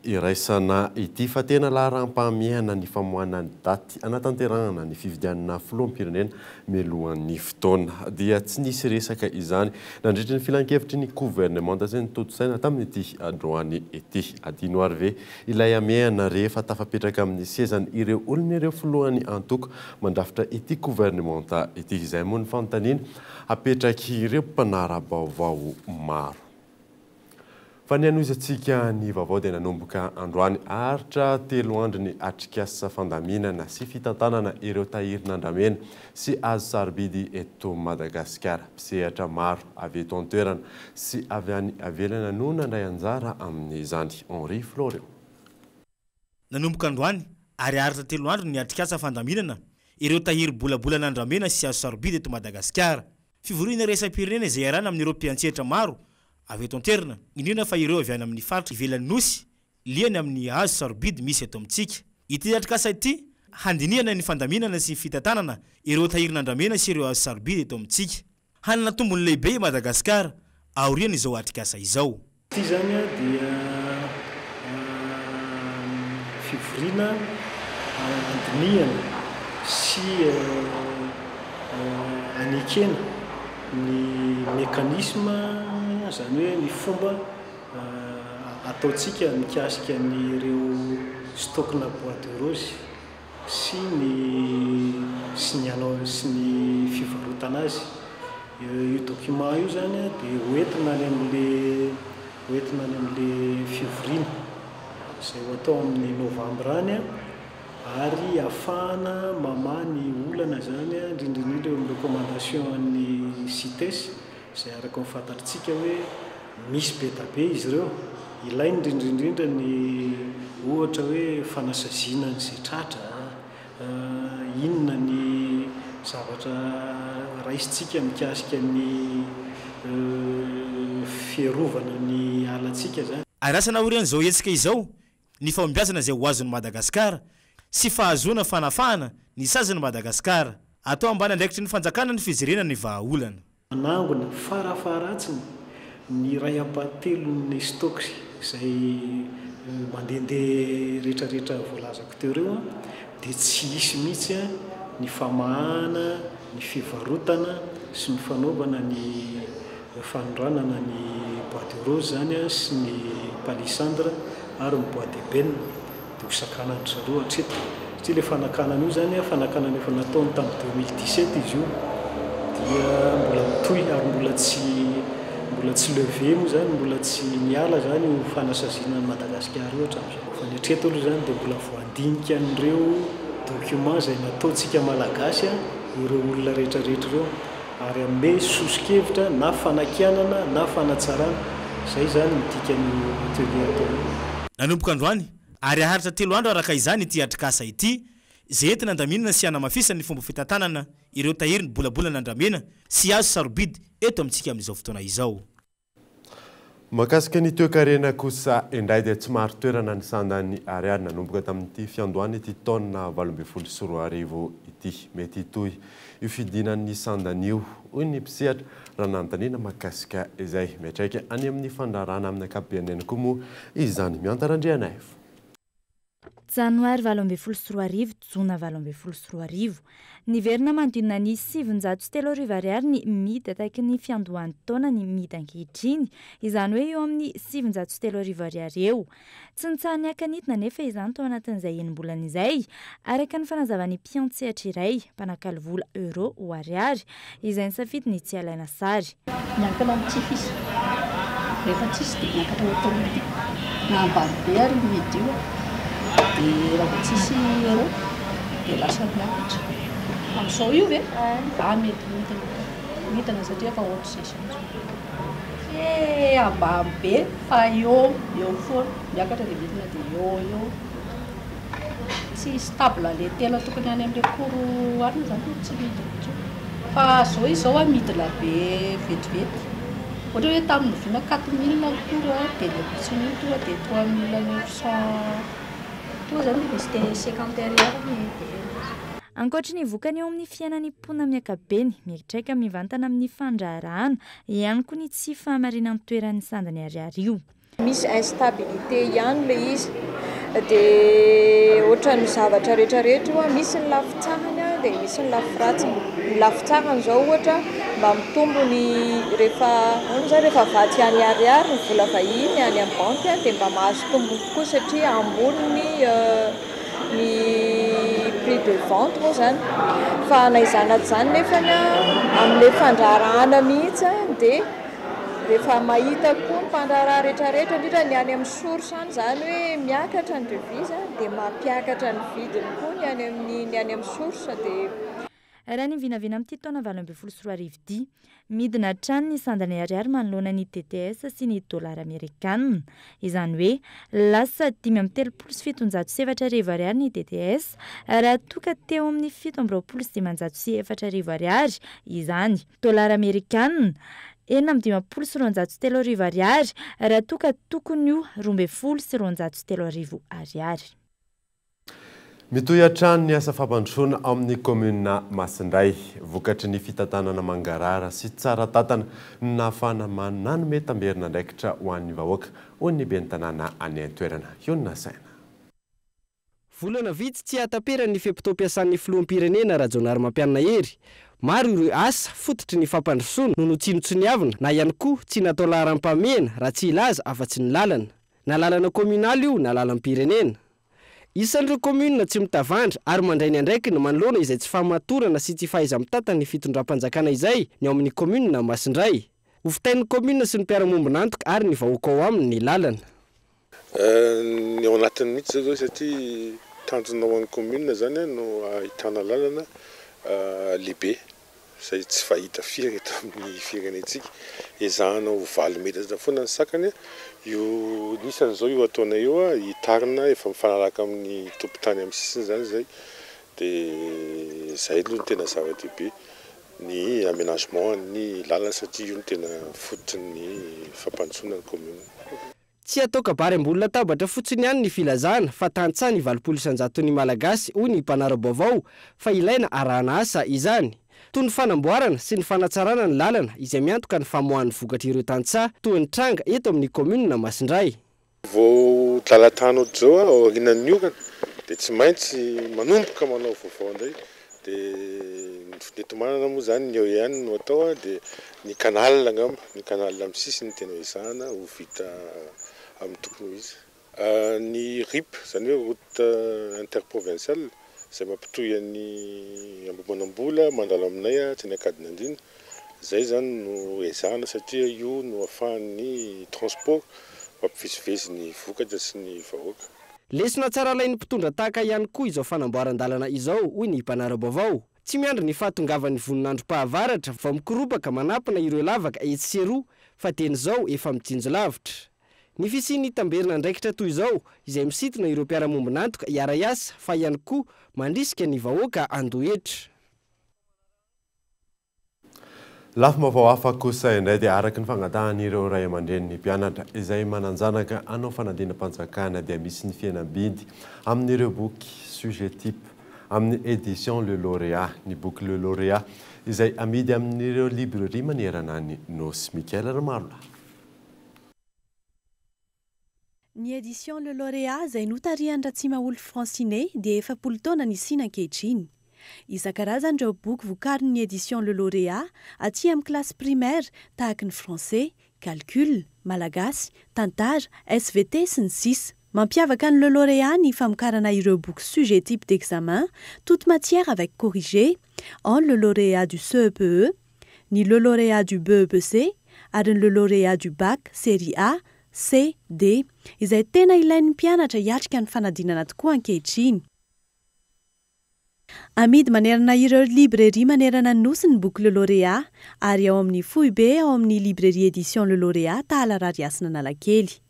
iraisana ity fa tena laharam-pahamehana ny famoahana ny daty hanatanterahana ny fifidianana filoham-pirenena mialohan'ny fotoana. Dia tsy nisy resaka izany nandritry ny filankevitry ny governemanta izay notontosaina tamin'ity androany ity. Adino ary ve ilay hamehana rehefa tafapetraka amin'ny sezany ireo olona ireo filohan'ny antoko mandrafitra ity governemanta ity? Izay moa ny fanontaniana apetrak'ireo mpanara-baovao maro. Fa ny hanohizantsika ny vaovao dia nanomboka androany haharitra telo andro ny atrikasa fandaminana sy fitantanana ireo tahirin'andramena sy hazo sarobidy eto Madagasikara. Mpisehatra maro avy eto an-toerana sy avy any ivelany no nandray anjara amin'izany. Henri Florian. Nanomboka androany ary haharitra telo andro ny atrikasa fandaminana ireo tahiry bolabolan'andramena sy hazo sarobidy eto Madagasikara. Fivoriana iraisam-pirenena izay iarahana amin'ireo mpiantsehatra maro avy eto an-toerana, indrindra fa ireo avy any amin'ny faritra ivelan'ny Nosy, liana amin'ny hazo sarobidy misy eto amintsika. Ity atrikasa ity, handinihana ny fandaminana sy ny fitantanana ireo tahirin'andramena sy ireo hazo sarobidy eto amintsika. Hanana tombony lehibe i Madagasikara aorian'izao atrikasa izao. Ity izany dia fivoriana handinihana sy hanekena ny mécanisme, izany hoe ny fomba ataontsika mikasika an'ireo stock-na bois de rose. sy ny sy ny hanao sy ny fivarotana azy. Io document io zany dia ho entina any amin'le ho entina any amin'le fivoriana izay ho atao amin'ny novambra any ary ahafahana mamaha ny olana zany indrindra indrindra eo amin'ny recommandation an'ny CITES izay araka ny fantatritsika hoe misy be da be izy ireo, ilaina indrindra indrindra ny ohatra hoe fanasaziana an'izay tratra, inona ny zavatra raisintsika mikasika ny fiarovana ny alantsika izany. Andrasana aorian'izao hetsika izao ny fahombiazana izay ho azon'i Madagasikara sy fahazoana fanafahana ny sazin'i Madagasikara. Atao ambany andraikitry ny fanjakana ny fijerena ny vahaolana. Manangona, farafaharatsiny, ny iray ampahatelon'ny stocks izay mandehandeha rehetrarehetra voalazako teo ireo dia tsy hisy mihitsy ny famahana ny fivarotana sy ny fanaovana ny fanondranana ny bois de rose izany sy ny palissandre ary ny bois d'ébène. dia ho sakanan-dry zareo hatreto satria ilay fanakanana io izany fanakanana efa nataony tamin'ny 2017 izy io dia mbola mitohy ary mbola tsy mbola tsy levé moa izany mbola tsy niala izany io fanasaziana an'i Madagasikara io hatramin'izao fa ny hatreto aloha izany dia mbola voandinika an'ireo document izay nataontsika Malagasy ireo olona rehetra rehetra ireo ary hanome soso-kevitra na fanakianana na fanatsarana, izay izany no dikan'io atelier atao io. Nanomboka androany ary haharitra telo andro araka izany ity atrikasa ity, izay entina handaminana sy hanamafisana ny fomba fitantanana ireo tahirin'ny bolabolana andramena sy hazo sarobidy eto amintsika amin'izao fotoana izao. Mahakasika ny toekarena kosa indray dia tsy marin-toerana ny sandan'ny ariary nanomboka tamin'ity fiandohan'ity taona 2018 ity. Mety hitohy io fidinan'ny sandany io, hoy ny mpisehatra raha nanontaniana mahakasika izay. Miantraika any amin'ny fandraharahana amin'ny ankapobeny ihany koa moa izany. Mihanta Randrianaivo. Janoary 2018, Jona 2018. Niverina manodidina ny 3900 ariary ny midy ataky ny fiandohan'ny taona ny midy ankehitriny, izany hoe eo amin'ny 3900 ariary eo. Tsy nitsaha-niaka-nidina anefa izany tao anatin'izay enim-bolana izay, araka ny fanazavan'ny mpiantsehatra iray, mpanakalo vola euro ho ariary, izay nisafidy ny tsy halaina sary. Miankina amin'ny tsy fis. Rehefa tsisy dia miakatra automatique. Na ambany be ary io midy io dia raha vao tsisy euro dia lasa miakatra. Amin'izao io ve? Ah mety midina. Midina satria efa ohatr'izay izao. Tsy ambany be fa eo eo foana. Miakatra dia midina dia eo eo. Tsy stable le tena tokony any amle cours any zany tsy midina intsony fa zao izy zao midina be vetivety. Ohatra hoe tamin'ny novina 4000 ny cours dia ny ampitson'iny tonga dia 3900 tonga izany dia misy dia 50 ariary ny DM. Ankoatry ny vokany eo amin'ny fiainan'ny mponina amin'ny ankapobeny, miantraika mivantana amin'ny fandraharahana ihany koa ny tsy fahamarinan'ny toeran'ny sandany ariary io. Misy instabilité ihany ilay izy, dia ohatran'ny zavatra rehetrarehetra io, misy ny lafy tsarany dia misy ny lafy ratsiny. Ny lafy tsarany izao ohatra mba mitombo ny rehefa, ahoana izany, rehefa vatsy any ariary ny vola vahiny any amin'ny banky dia mba mahazo tombony kokoa satria ambony ny ny prix de vente moa izany. Fa na izany na tsy izany nefany amin'ilay fandraharahana mihitsy dia rehefa mahita koa ny mpandraharaha rehetrarehetra, indrindra ny any amin'ny source any izany hoe miakatra ny devise dia mampiakatra ny vidiny koa ny any amin'ny ny any amin'ny source dia. Raha ny vinavina amin'ity taona 2018 ity, midina hatrany ny sandany ariary manoloana ny TTS sy ny dolara amerikanina. Izany hoe lasa 1735 ariary ny TTS raha toa ka teo amin'ny 2527 ariary izany. Dolara amerikanina, 256 ariary raha toa ka tokony ho 212 ariary. Mitohy hatrany ny asa fampandrosoana ao amin'ny kaominina Masindray. Vokatry ny fitantanana mangarahara sy tsara tantana no nahafahana nanome tamberin'andraikitra ho an'ny vahoaka, hoy ny ben'ny tanàna any an-toerana. Hionona saina. Volana vitsy tsy hahataperan'ny fe-potoam-piasan'ny filoham-pirenena Rajaonarimampianina Hery. Maro ireo asa fototry ny fampandrosoana no notsinontsiniavina na ihany koa tsy natao laharam-pahamehana raha tsy hilaza afa-tsy ny lalana. Na lalana kominaly io na lalam-pirenena. Isan'ireo kaominina tsy mitavandra ary mandray ny andraikiny manoloana izay tsy fahamatorana sy tsy fahaiza-mitantana ny fitondram-panjakana izay ny ao amin'ny kaominina Masindray. Ho vitain'ny kaominina sy ny mpiara-mombon'antoka ary ny vahoaka ao aminy ny lalana. Ny ao anatiny mihitsy izao izao satria tanjona ho an'ny kaominina izany no ahitana lalana lehibe izay tsy fahita firy eto amin'ny firenentsika. Ezahana ho 8 metatra foana ny sakany. Io nisan'izao io ataonay io, hitarina efa mifanaraka amin'ny tompon-tany amin'ny sisiny izany izay. Dia izay aloha no tena zava-dehibe, ny aménagement ny lalana satria io no tena fototry ny fampandrosoana ny commune. Tsy atao kabary ambony latabatra fotsiny ihany ny filazana fa tantsaha ny 80% Malagasy, hoy ny mpanara-baovao, fa ilaina arahana asa izany. Toy ny fanamboarana sy ny fanatsarana ny lalana izay miantoka ny famoahan'ny vokatra ireo tantsaha toy ny tranga eto amin'ny kaominina Masindray. Vao lalan-tany ohatr'izao aorianan'ny orana dia tsy maintsy manomboka manao vaovao indray. Dia ny fitomanana moa izany ny eo ihany no atao, dia ny canal angamba, ny canal amin'ny sisiny no tena ezahana ho vita amin'ny tokony ho izy. Ny RIP, izany hoe route interprovinciale, izay mampitohy an'i Ambohimanambola mandalo aminay hatrany Ankadinandriana, izay izany no ezahana satria io no ahafahan'ny transport mampivezivezy ny vokatra sy ny vahoaka. Lesona tsara alain'ny mpitondra tahaka ihany koa izao fanamboaran-dalana izao, hoy ny mpanara-baovao. Tsy miandry ny fahatongavan'ny voninandrom-pahavaratra vao mikoropaka manapina ireo lavaka etsy sy eroa fa dieny izao efa mitsinjo lavitra. Ny fisian'ny tamberina andraikitra toy izao izay misintona ireo mpiara-mombon'antoka hiara-hiasa fa ihany koa mandrisika ny vahoaka handoa hetra. Lafim-baovao hafa kosa indray dia araka ny fangatahan'ireo ray aman-drenin'ny mpianatra izay manan-janaka hanao fanadinam-panjakana dia misy ny fihenam-bidy amin'ireo boky sujet type amin'ny édition Le Lauréat. Ny boky Le Lauréat izay amidy amin'ireo librairie manerana ny Nosy. Mikael Ramarolahy. Ny édition Le Lauréat izay notarihan'i Ratsimaholy Francinet dia 40 taona nisiana ankehitriny. Isan-karazany ireo boky vokarin'ny édition Le Lauréat aty amin'ny classe primaire tahaky ny français, calcul, malagasy, tantara, SVT sy ny sisa. Mampiavaka ny Le Lauréat ny famokarana ireo boky sujet type d'examen, toute matière avec corrigé, en Le Lauréat du CEPE, ny Le Lauréat du BEPC ary ny Le Lauréat du Bac série A, C, D, izay tena ilain'ny mpianatra hiatrika ny fanadinana tokoa ankehitriny. Amidy manerana ireo librairie manerana ny nosy ny boky Le Lauréat ary ao amin'ny foibe ao amin'ny librairie édition Le Lauréat Tahala Rarihasina Analakely.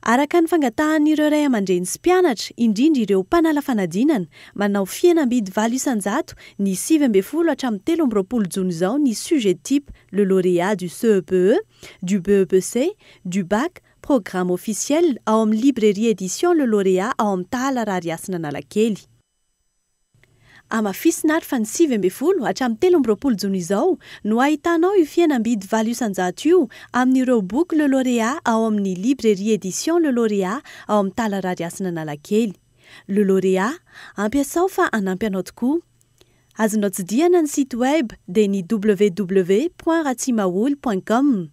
Araka ny fangatahan'ireo ray aman-dreny sy mpianatra, indrindra ireo mpanala fanadinana, manao fihenam-bidy 8% ny 19 hatramin'ny 23 jona izao ny sujet type Le Lauréat du CEPE, du BEPC, du Bac, Programme officiel ao amin'ny Librairie Édition Le Lauréat ao amin'ny Tahala Rarihasina Analakely. Hamafisina ary fa ny 19 hatramin'ny 23 jona izao no ahitanao io fihenam-bidy 8% io amin'ireo boky Le Lauréat ao amin'ny Librairie Édition Le Lauréat ao amin'ny Tahala Rarihasina Analakely. Le Lauréat, ampiasao fa hanampy anao tokoa. Azonao tsidihana ny site web dia ny www point ratsimaholy point com.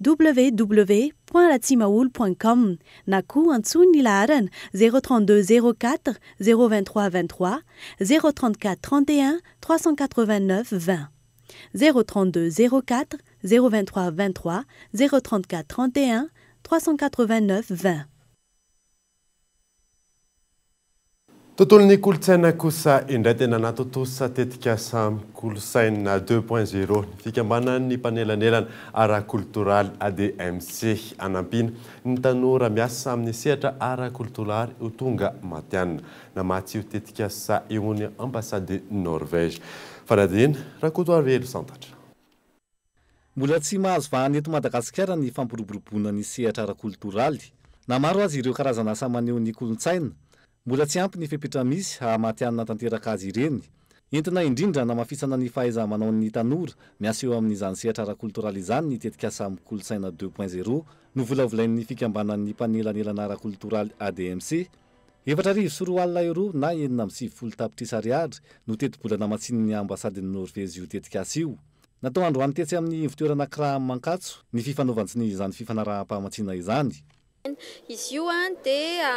www point ratsimaholy point com na koa antsoy ny laharana 032 04 023 23 034 31 389 20 032 04 023 23 034 31 389 20. Tontolon'ny kolontsaina kosa indray dia nanatontosa tetikasa Kolosaina deux point zéro ny fikambanan'ny mpanelanelana ara-koltoraly ADMC hanampiana ny tanora miasa amin'ny sehatra ara-koltoraly ho tonga matihanina. Namatsy io tetikasa io ny Ambassade Norvège. Fanadihadiana, Rakotoarivelo Santatra. Mbola tsy mahazo vahana eto Madagasikara ny fampiroboroboana ny sehatra ara-koltoraly. Na maro aza ireo karazana asa maneho ny kolontsaina, mbola tsy ampy ny fepetra misy hahamatihanina tanteraka azy ireny. Entina indrindra hanamafisana ny fahaiza-manaon'ny tanora miasa eo amin'izany sehatra ara-koltoraly izany ny tetikasa Kolontsaina deux point zéro novolavolain'ny fikambanan'ny mpanelanelana ara-koltoraly ADMC. 2004 euros na 96 tapitrisa ariary no tetibola namatsian'ny ambasadin'i Norvezy io tetikasa io. Natao androany tetsy amin'ny ivontoerana Cra Mankatso ny fifanaovan-tsonia izany fifanaraham-pamatsiana izany. Izy io dia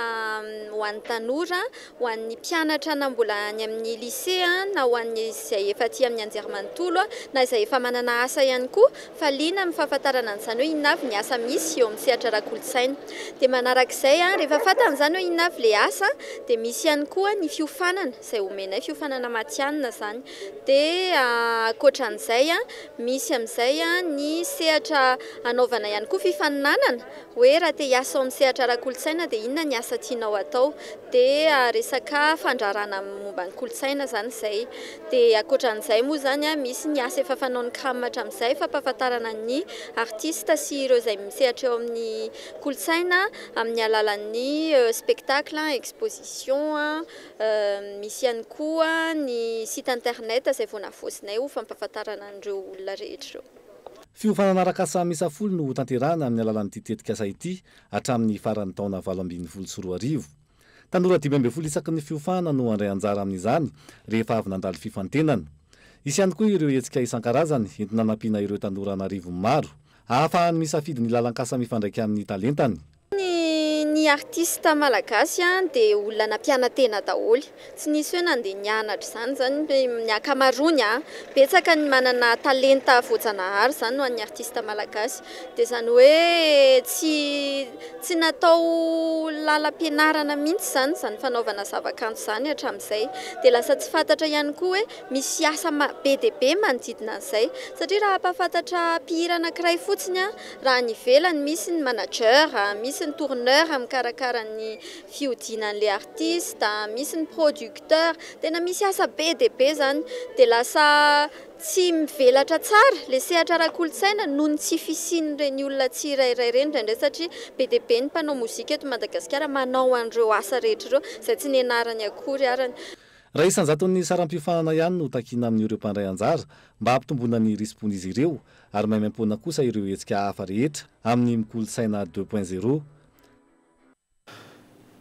ho an'ny tanora, ho an'ny mpianatra na mbola any amin'ny lycée na ho an'ny izay efa aty amin'ny anjerimanontolo na izay efa manana asa ihany koa fa liana amin'ny fahafantarana an'izany hoe inona avy ny asa misy eo amin'ny sehatra ara-kolontsaina. Dia manarak'izay, rehefa fantany izany hoe inona avy ilay asa dia misy ihany koa ny fiofanana izay omenay, fiofanana matihanina izany. Dia ankoatran'izay, misy amin'izay ny sehatra hanaovana ihany koa fifaninanana, hoe raha te hiasa ao amin'ny sehatra ara-kolontsaina dia inona ny asa tianao hatao. Dia resaka fandraharahana momba ny kolontsaina izany izay. Dia ankoatran'izay moa izany, misy ny asa efa fanaon'ny Cram hatramin'izay, fampahafantarana ny artista sy ireo izay misehatra eo amin'ny kolontsaina amin'ny alalan'ny spectacle, exposition. Misy ihany koa ny site internet izay vao navoazinay ho fampahafantarana an'ireo olona rehetra ireo. Fiofanana arak'asa miisa 10 no hotanterahana amin'ny alalan'ity tetikasa ity hatramin'ny faran'ny taona 2018. Tanora 15 isaky ny fiofanana no handray anjara amin'izany rehefa avy nandalo fifantenana. Hisy ihany koa ireo hetsika isan-karazany entina hanampiana ireo tanora an'arivony maro hahafahany misafidy ny lalan-kasa mifandraika amin'ny talentany. Ny ny artiste malagasy dia olona nampiana-tena daholo. Tsy nisy hoe nandeha nianatra izany izany ny ankamaroany a. Betsaka ny manana talenta voajanahary izany ho an'ny artiste malagasy. Dia izany hoe tsy tsy natao lalam-pianarana mihitsy izany izany fanaovana zavakanto izany hatramin'izay. Dia lasa tsy fantatra ihany koa hoe misy asa be dia be manodidina an'izay. Satria raha hampahafantatra mpihira anankiray fotsiny Raha any ivelany misy ny manager, misy ny tourneur mikarakara ny fihodinan'ilay artiste, misy ny producteur, tena misy asa be dia be zany. Dia lasa tsy mivelatra tsara ilay sehatra ara-kolontsaina noho ny tsy fisian'ireny olona tsirairay ireny indraindray satria be dia be ny mpanao mozika eto Madagasikara manao an'ireo asa rehetra ireo izay tsy nianarany akory arany. Raha isan-jaton'ny saram-piofanana ihany no takiana amin'ireo mpandray anjara mba hampitomboana ny risi-pon'izy ireo ary maimaimpoana kosa ireo hetsika hafa rehetra amin'ny Mikolontsaina deux point zéro.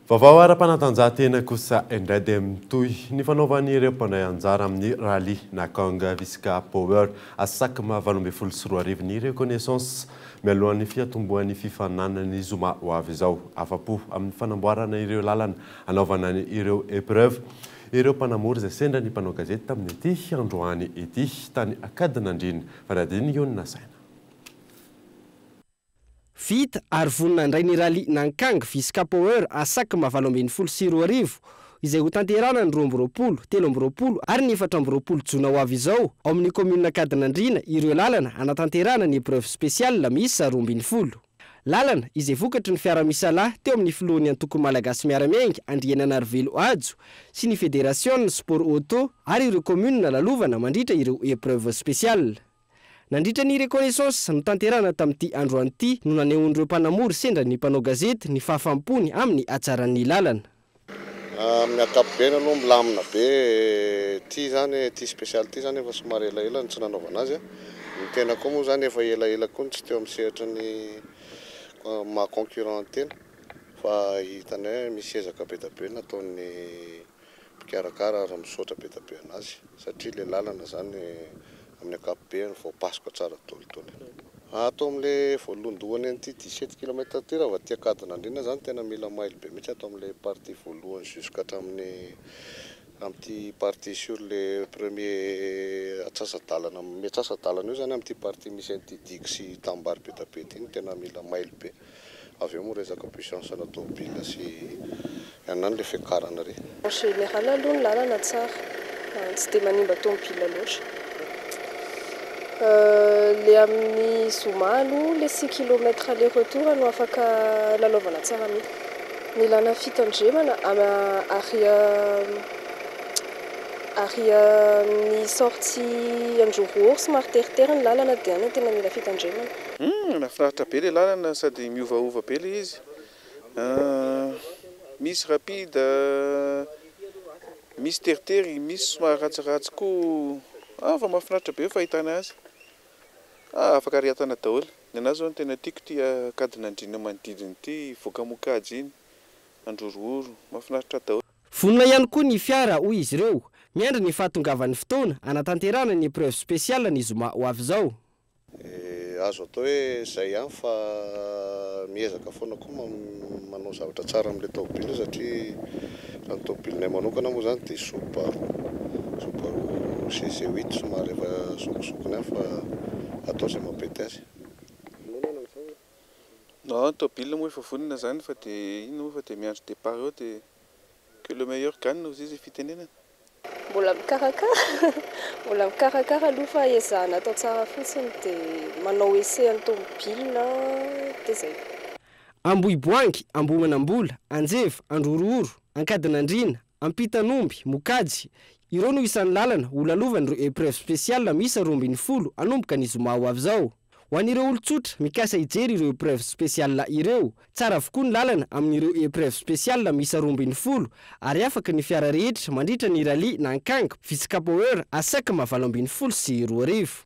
Vaovao ara-panatanjahantena kosa indray dia mitohy ny fanaovan'ireo mpandray anjara amin'ny Rallye Nakang Visca Power Asakma 2018 ny reconnaissance mialohan'ny fiatombohan'ny fifaninanana ny zoma ho avy izao. Afa-po amin'ny fanamboarana ireo lalana hanaovana ireo épreuve ireo mpanamory izay sendra ny mpanao gazety tamin'ity androany ity tany Ankadinandriana. Fanadihadiana io no nasaina. Vita ary vonona handray ny Rallye Nankang Visca Power Asakma 2018 izay hotanterahana ny 22, 23 ary ny 24 jona ho avy izao ao amin'ny kaominina Ankadinandriana ireo lalana hanatanterahana ny épreuve spéciale miisa 12. Lalana izay vokatry ny fiara-misalahy teo amin'ny filohan'ny antoko Malagasy Miara-Miainga, Andriananarivelo Hajo, sy ny federasion'ny sport auto ary ireo kaominina lalovana mandritra ireo épreuve spéciale. Nandritra ny reconnaissance notanterahana tamin'ity androany ity no nanehoan'ireo mpanamory sendra ny mpanao gazety ny fahafampony amin'ny hatsaran'ny lalana. Amin'ny ankapobeny aloha milamina be ity zany ity spécial ity zany efa somary elaela no tsy nanaovana azy. Ny tena koa moa zany efa elaela koa no tsy teo amin'ny sehatry ny maha concurrent ny tena fa hitanay hoe misy ezaka be dia be nataon'ny mpikarakara ary misaotra be dia be anazy satria ilay lalana zany amin'ny ankapobeny voapasoka tsara daholo daholo. Ato amin'ilay voalohandohany an'ity 17 kilomètre ity raha vao aty Ankadinandriana zany tena mila mailo be mihitsy ato amin'ilay partie voalohany jusqu'à hatramin'ny amin'ity partie sur le premier atsasa-dalana miatsasa-dalana io zany amin'ity partie misy an'ity digue sy tanimbary be dia be ity no tena mila mailo be. Avy eo moa resaka puissance na tomobile sy anona ilay fiakarana re. En général aloha ny lalana tsara, tsy dia manimba tomobile loatra. Le amin'ny zoma aloha le 6 kilomètre aller retour no afaka lalaovana tsara mihitsy. Ny ilana fitandremana ary ary amin'ny sortie Androrohoro somary teritery ny lalana dia any tena mila fitandremana. Nahafinaritra be ilay lalana sady miovaova be ilay izy. Misy rapide, misy teritery, misy somary ratsiratsy koa. Fa mahafinaritra be ny fahitana azy. Afaka riatana daholo. Ny anahy izao no tena tiako ity Ankadinandriana manodidina ity, Vokamokajy iny, Androrohoro. Mahafinaritra daholo. Vonona ihany koa ny fiara, hoy izy ireo. Miandry ny fahatongavan'ny fotoana hanatanterahana ny épreuve spéciale ny zoma ho avy izao. Azo atao hoe izay ihany fa miezaka foana koa manao zavatra tsara amin'ilay taobile satria raha ny taobilenay manokana moa izany dia Subaru, Subaru CC8 somary efa zokizokiny ihany fa atao izay mampety azy. Non, ny taobile moa efa vonona izany fa dia inona moa fa dia miandry départ eo dia que le meilleur gagne hozy izy fitenenana. Mbola mikarakara, mbola mikarakara aloha fa ezahana atao tsara fotsiny dia manao essai an'ny tomobile dia izay. Ambohiboahangy, Ambohimanambola, Anjeva, Androrohoro, Ankadinandriana, Ampitanomby, Mokajy. Ireo no isan'ny lalana ho lalovan'ireo épreuve spéciale miisa 12 hanomboka ny zoma ho avy izao. Ho an'ireo olon-tsotra mikasa hijery ireo épreuve spéciale ireo, tsara avokoa ny lalana amin'ireo épreuve spéciale miisa 12 ary afaka ny fiara rehetra mandritra ny rallye Nankang Visca Power Asakma 2018.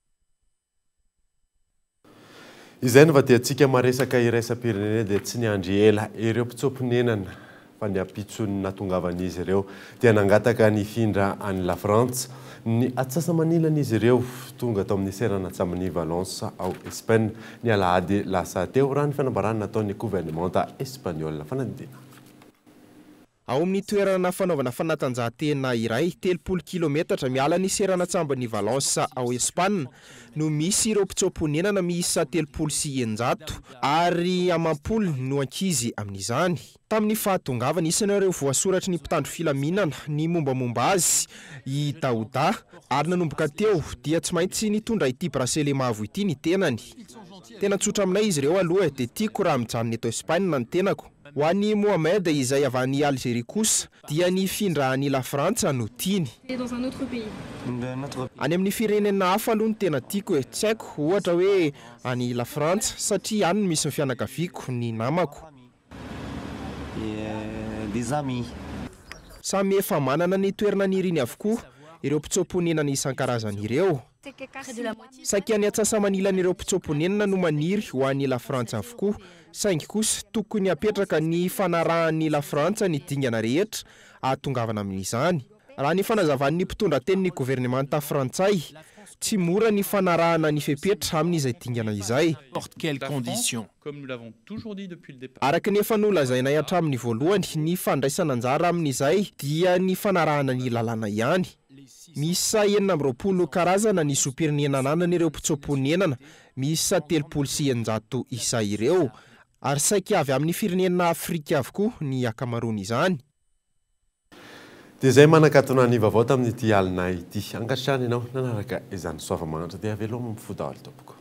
Izay no vadiantsika maresaka iraisam-pirenena dia tsy niandry ela ireo mpitsoa-ponenana fa ny ampitson'ny natongavan'izy ireo dia nangataka ny hifindra any La Frantsa. Ny atsasa-manilan'izy ireo tonga tao amin'ny seranan-tsambon'i Valence ao Espagne ny alahady lasa teo raha ny fanambarana nataon'ny governemanta espaniola. Fanadihadiana. Ao amin'ny toerana fanaovana fanatanjahantena iray, 30 kilometatra miala ny seranan-tsambon'i Valence ao Espana, no misy ireo mpitsoa-ponenana miisa 630, ary amam-polony no ankizy amin'izany. Tamin'ny fahatongavany, isan'ireo voasoratry ny mpitandro filaminana ny mombamomba azy i Daouda, ary nanomboka teo dia tsy maintsy nitondra ity bracelet mavo ity ny tenany. Tena tsotra aminay izy ireo aloha e, dia tiako raha mijanona eto Espaina ny tenako. Ho an'i Mohamed izay avy any Algerie kosa dia ny hifindra any Lafrantsa no tiany. Any amin'ny firenena hafa aloha no tena tiako e, tsy haiko, ohatra hoe any Lafrantsa satria any no misy ny fianakaviako, ny namako. Samy efa manana ny toerana niriny avokoa ireo mpitsoa-ponenana isan-karazany ireo. Saika ny antsasa-manilan'ireo mpitsoa-ponenana no maniry ho any Lafrantsa avokoa, saingy kosa tokony hapetraka ny fanarahan'ny Lafrantsa ny dingana rehetra ahatongavana amin'izany. Raha ny fanazavan'ny mpitondra tenin'ny governemanta frantsay, tsy mora ny fanarahana ny fepetra amin'izay dingana izay. Araka ny efa nolazainay hatramin'ny voalohany, ny fandraisana anjara amin'izay dia ny fanarahana ny lalàna ihany. Miisa 26 karazana ny zom-pirenena ananan'ireo mpitsoa-ponenana miisa 630 isa ireo, ary saika avy amin'ny firenena Afrika avokoa ny ankamaroan'izany. Dia izay manakatona ny vaovao tamin'ity alina ity. Ankasitrahana ianao nanaraka izany soava-mahantra dia veloma mifoha daholo tompoko.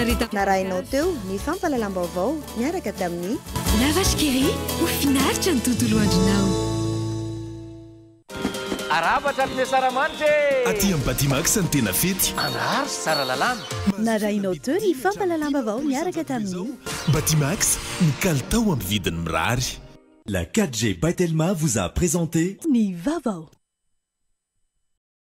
Fahafinaretana. Narahinao teo ny fampahalalam-baovao niaraka tamin'ny. La Vache qui rit, ho finaritra ny tontolo andronao. Arahaba hatramin'ny Asaramanitra e! Aty amin'ny Batimax ny tena fety. Andraharo sy Tsaralalàna. Narahinao teo ny fampahalalam-baovao niaraka tamin'ny. Batimax, ny kalitao amin'ny vidiny mirary. La 4G by Telma vous a présenté ny vaovao.